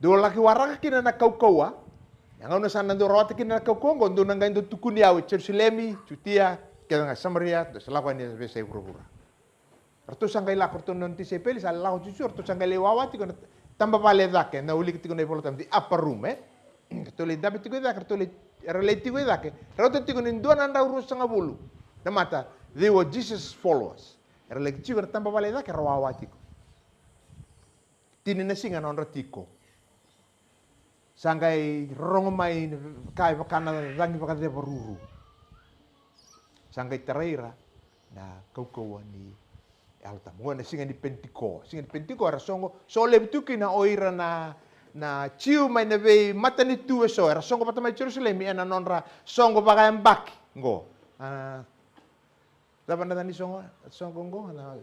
Dou laki waraka kina na kaukauwa. Na gauna sa na dou rawata kina na kaukauwa oqo, dou na qai dau tukuni au e Jerusalemi, Jutia, kece ga Samaria, dou sa lako yani e veiyasai vuravura. Ratou sa qai lako, ratou na nona tisaipeli, sa lako Jisu, ratou sa qai lai wawa tiko na tabavale e cake, na wilika tiko na iVolatabu, the upper room, e? Ratou lai dabe tiko e cake, ratou lai, era lai tiko e cake, rauta tiko ni dua na drau ruasagavulu na tamata, they were Jesus followers. Era lai tiko na tabavale e cake, era wawa tiko. Tini na siga na nodra tiko. Sa qai rorogo mai na ka e vaka na cagi vakaceva ruru. Sa qai tarai ira na kaukauwa ni Yalo Tabu. Oqo na siga ni Penitiko. Siga ni Penitiko era soqo, so levu tu kina o ira na, na Jiu mai na veimatanitu eso. Era soqo vata mai Jerusalemi ena nodra soqo vakayabaki. Oqo. A, cava na yaca ni soqo, soqo oqo, na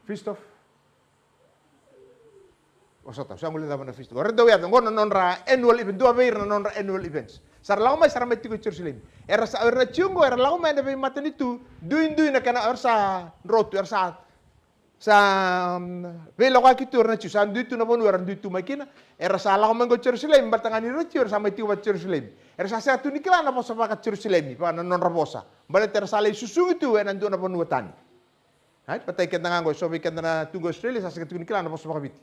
Feast of, o sa tau, sa qai lai cava na Feast of, era dau yaca, oqo na nodra annual event, dua vei ira na nodra annual events. Sa ra lako mai, sa ra mai tiko i Jerusalemi. Era sa, era na Jiu oqo, era lako mai ena veimatanitu, duidui na kena, era sa dro tu, era sa Sa, mm, veilako cake tu o ira na Jiu, sa dui tu na vanua era dui tu mai kina, era sa lako mai qo Jerusalemi, baleta ga ni ira na Jiu era sa mai tiko vata Jerusalemi. Era sa sega tu ni kila na vosa vaka Jerusalemi, vaka na nodra vosa. Baleta era sa lai susugi tu ena dua na vanua tani. Right? Baleta keda ga qo, e so vei keda na tu qo Australia, sa sega tu ni kila na vosa vaka Viti.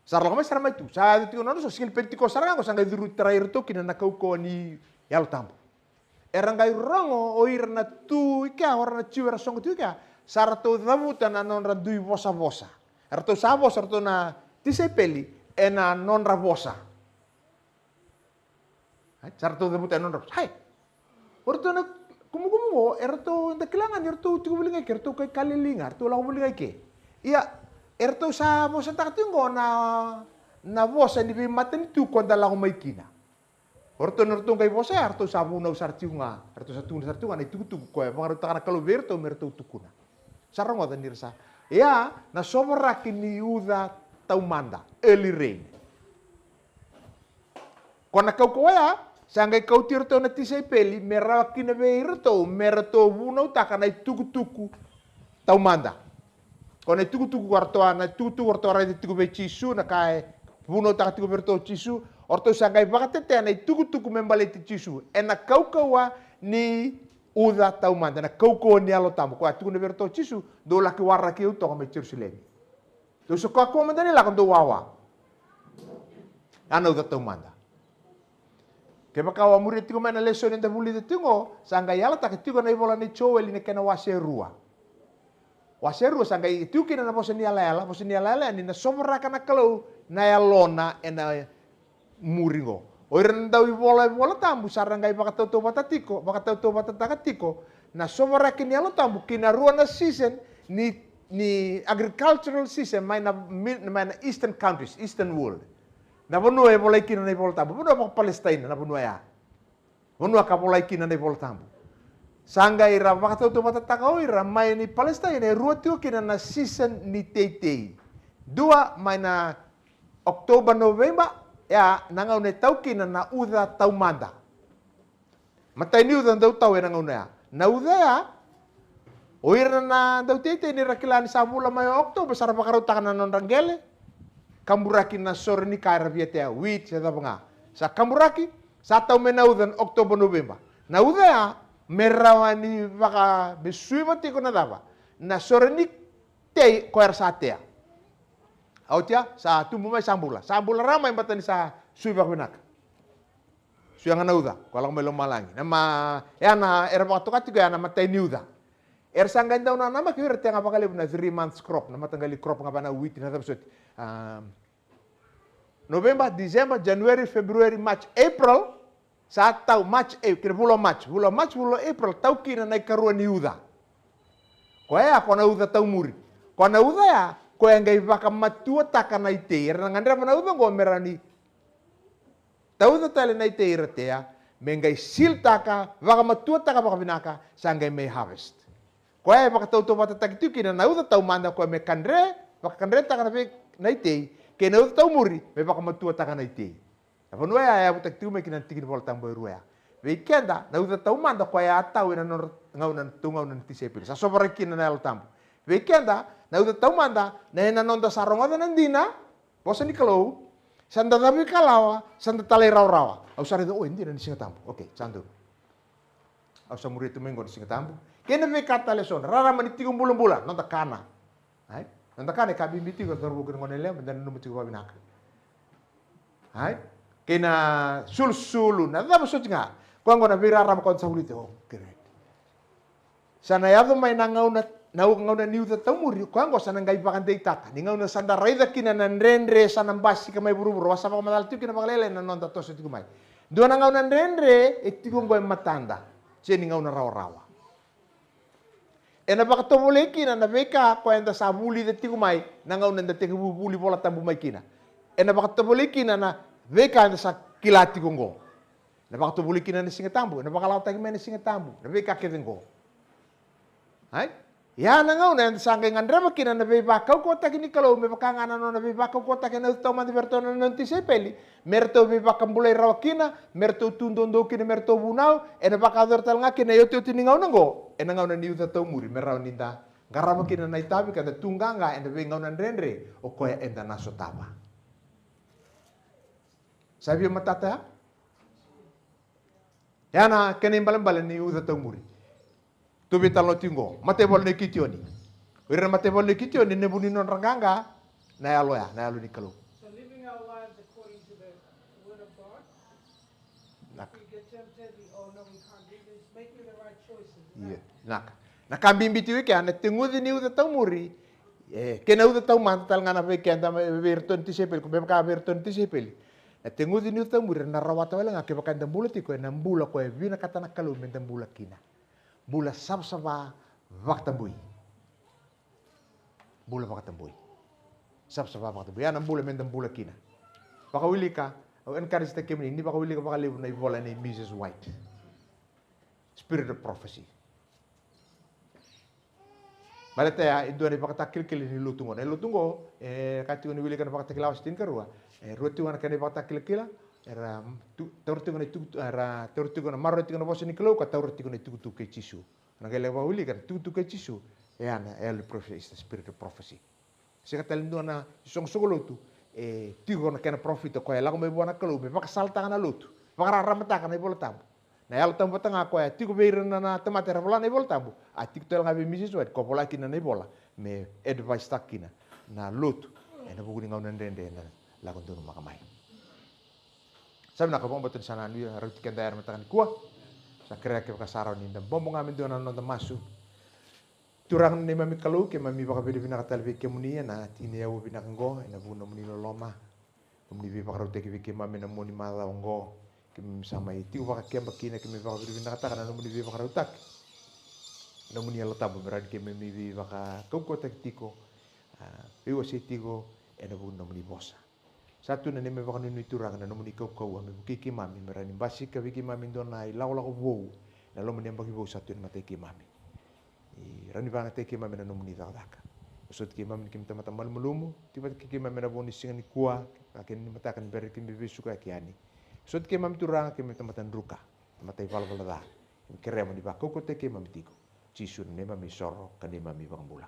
Sa ra lako mai, sa ra mai tu. Sa yaco tiko na nodra so, siga ni Penitiko sara ga qo, sa qai curu tarai iratou kina na kaukauwa ni Yalo Tabu. Era qai rogo o ira na tu i kea, o ira na Jiu era soqo tu i kea, sa ratou cavuta na nodra dui vosavosa. Eratou sa vosa, eratou na tisaipeli, ena nodra vosa. Ai, sa ratou cavuta ena nodra vosa. Hai. O ratou na kumukumu qo, eratou, da kila ga ni ratou tiko voli ga i ke, ratou kai Kalili ga, ratou lako voli ga i ke. Ia, eratou sa vosataka tiko qo na, na vosa ni veimatanitu ko da lako mai kina. O ratou na ratou qai vosa ya, ratou sa vunau sara tiko ga, ratou sa tukuna sara tiko ga na itukutuku koya e vakarautaka na Kalou vei iratou me ratou tukuna. Sa rogoca ni ra sa. Ia, na sovaraki ni uca taumada, early rain. Ko na kaukauwa ya, sa qai kauti iratou na tisaipeli, me rawa kina vei iratou, me ratou vunautaka na itukutuku taumada. Ko na itukutuku ko ratou a, na itukutuku ko ratou a raica tiko vei Jisu, na ka e vunautaka tiko vei iratou o Jisu, o ratou sa qai vakatetea na itukutuku me baleti Jisu. Ena kaukauwa ni uca taumada, na kaukauwa ni Yalo Tabu. Koya a tukuna vei iratou o Jisu, dou laki waraki au toka mai Jerusalemi. Dou sa kakua mada ni lako, dou wawa. A na uca taumada. Kevaka o a muria tiko mai na lesoni eda vulica tiko qo, sa qai yalataki tiko na ivola nei Joeli na kena wase rua. Wase rua sa qai tiko kina na vosa ni yalayala, vosa ni yalayala yani na sovaraka na Kalou na yalona ena muri qo. O ira na dau ivola, iVola Tabu sa ra qai vakatautauvata tiko, vakatautauvatataka tiko na sovaraki ni Yalo Tabu ki na rua na season ni, ni agricultural season mai na, mai na eastern countries, eastern world. Na vanua e volai kina na iVola Tabu, vanua vaka Palestina, na vanua ya. Vanua ka volai kina na iVola Tabu. Sa qai ra vakatautauvatataka o ira mai ni Palestina e rua tiko kina na season ni teitei. Dua mai na October, November, ya na gauna e tau kina na uca taumada. Matai ni uca dau tau ena gauna ya. Na uca ya, o ira na dauteitei ni ra kila ni sa vula mai o October, sa ra vakarautaka na nodra qele, kaburaki na sore ni ka era via tea, wheat se cava ga. Sa kaburaki, sa tau mai na uca na October, November. Na uca ya me rawa ni vaka me suiva tiko na cava? Na sore ni tei ko era sa tea. A oti ya sa tubu mai sa bula, sa bula rawa mai baleta ni sa sui vakavinaka. Sui ga na uca ko lako mai lomalagi. Na ma, ya na era vakatoka tiko ya na matai ni uca. Era sa qai dau nanamaki o ira tea ga vakalevu na three months crop, na mataqali crop ga vaka na witi, na cava soti. November, December, January, February, March, April. Sa tau March, e, kei na vula o March, vula o March, vula o April, tau kina na ikarua ni uca. Koya ya ko na uca taumuri. Ko na uca ya koya e qai vakamatuataka na itei. Era na gadreva na uca oqo me rawa ni tauca tale na itei ira tea, me qai siltaka, vakamatuataka vakavinaka, sa qai mai harvest. Koya e vakatautauvatataki tiko kina na uca taumada, koya me kadre, vakakadretaka na vei, na itei, kei na uca taumuri me vakamatuataka na itei. Na vanua ya e yavutaki tiko mai kina na tiki ni Vola Tabu e rua ya. Vei keda, na uca taumada koya a tau ena nodra gauna, na tou gauna na tisaipeli, sa sovaraki kina na Yalo Tabu. Vei keda, na uca taumada na ena noda sa rogoca na dina, vosa ni Kalou, sa da cavuikalawa, sa da talairawarawa. Au sa raica, o, e dina ni Siga Tabu. Okei, sa donu. Au sa muria tu mai qo na Siga Tabu. Kei na veika tale eso, na rarama ni tiko bulabula, noda kana. Ai? Noda kana e ka bibi tiko, cauravou kei na gone yalewa, meda nanuma tiko vakavinaka. Ai? Kei na sulusulu, na cava soti ga. Koya qo na veirarama koya da sa vulica, o, kere. Sa na yaco mai na gauna, na gauna ni uca taumuri, koya qo sa na qai vakadeitaka. Ni gauna sa da raica kina na dredre sa na basika mai vuravura, au sa vakamacala tiko kina vakalailai na noda toso tiko mai. Dua na gauna dredre e tiko qo e matada, se ni gauna rawarawa. Ena vakatovolei kina na veika koya eda sa vulica tiko mai na gauna eda tekivu vuli Vola Tabu mai kina. Ena vakatovolei kina na veika eda sa kila tiko oqo. Ena vakatovolei kina na Siga Tabu, ena vakalawataki mai na Siga Tabu na veika kece oqo. Ai? Ia na gauna eda sa qai gadreva kina na veivakaukauwataki ni Kalou, me vaka ga na nona veivakaukauwataki ena uca taumada vei iratou na nona tisaipeli, me ratou veivakabulai rawa kina, me ratou tu doudou kina, me ratou vunau, ena vakayacora tale ga kina na iotioti ni gauna oqo, ena gauna ni uca taumuri, me rawa ni da qarava kina na itavi ka da tu qaqa ena veigauna dredre o koya eda na sotava. Sa via matata ya? Ya na kena ibalebale ni uca taumuri. Tou veitalanoa tiko qo, mataivalu nei Kitioni. O ira na mataivalu nei Kitioni, na vu ni nodra qaqa, na yalo ya, na yalo ni Kalou. So living our lives according to the word of God. Naka. If we get tempted, we, oh no, we can't do this. Making the right choices. Ia, naka. Na ka bibi tiko i kea, na teguci ni uca taumuri, e, kei na uca taumada tale ga na vei keda, vei iratou na tisaipeli, ko me vaka vei iratou na tisaipeli. Na teguci ni uca taumuri ena rawata wale ga kevaka eda bula tiko ena bula koya e vinakata na Kalou meda bula kina. Bula savasava vakatabui. Bula vakatabui. Savasava vakatabui. Ya na bula meda bula kina. Vakawilika, au encourage-taki kemuni ni vakawilika vakalevu na ivola nei Mrs White. Spirit of Prophecy. Baleta ya e dua na ivakatakilakila ni lotu qo. Na lotu qo, e, ka tiko ni wilika na Vakatakila wase tinikarua. E rua tiko na kena ivakatakilakila, era tu, taura tiko na itukutuku, era taura tiko na, maroroya tiko na vosa ni Kalou, ka taura tiko na itukutuku kei Jisu. Na qai lai vakawilika na itukutuku kei Jisu, e ya na, e yalo ni prophecy, is the spirit of prophecy. Sega tale dua na isoqosoqo lotu e tiko na kena parofita koya e lako mai vua na Kalou me vakasalataka na lotu, vakararamataka na iVola Tabu. Na Yalo Tabu vata ga koya tiko vei ira na, na tamata era vola na iVola Tabu, a tiko tale ga vei Mrs White, ko vola kina na ivola me advice-taka kina na lotu ena vuku ni gauna dredre ena lako donumaka mai. Sa vinaka, vakabauta ni sa na nuia rauti keda ya ena mataka nikua. Sa kerea kevaka sa rawa ni da bobo ga me dua na noda masu. Turaga na neimami Kalou, keimami vakavinavinaka tale vei kemuni ena tiki ni aua vinaka oqo, ena vuku ni nomuni loloma, nomuni veivakarautaki vei keimami ena mua ni macawa oqo. Keimami sa mai tiko vakakeba kina, keimami vakavinavinakataka na nomuni veivakarautaki, nomuni Yalo Tabu me rawa ni keimami veivakaukauwataki tiko, a, veiwasei tiko ena vuku ni nomuni vosa. Sa tu na neimami vakanuinui Turaga na nomuni kaukauwa me vukei keimami, me rawa ni basika vei keimami e dua na ilakolako vou ena loma ni yabaki vou sa tu e matai keimami. Ni rawa ni vakayagataki keimami ena nomuni cakacaka. Vosoti keimami ni keimami tamata malumalumu, tiko vata kei keimami ena vo ni siga nikua, ka kena ni mataka ni bera ni keimami veisukayaki yani. Vosoti keimami Turaga, keimami tamata druka, tamata ivalavala ca. Keimami kerea mo ni vakaukauwataki keimami tiko. Jisu na neimami isoro ka neimami iVakabula.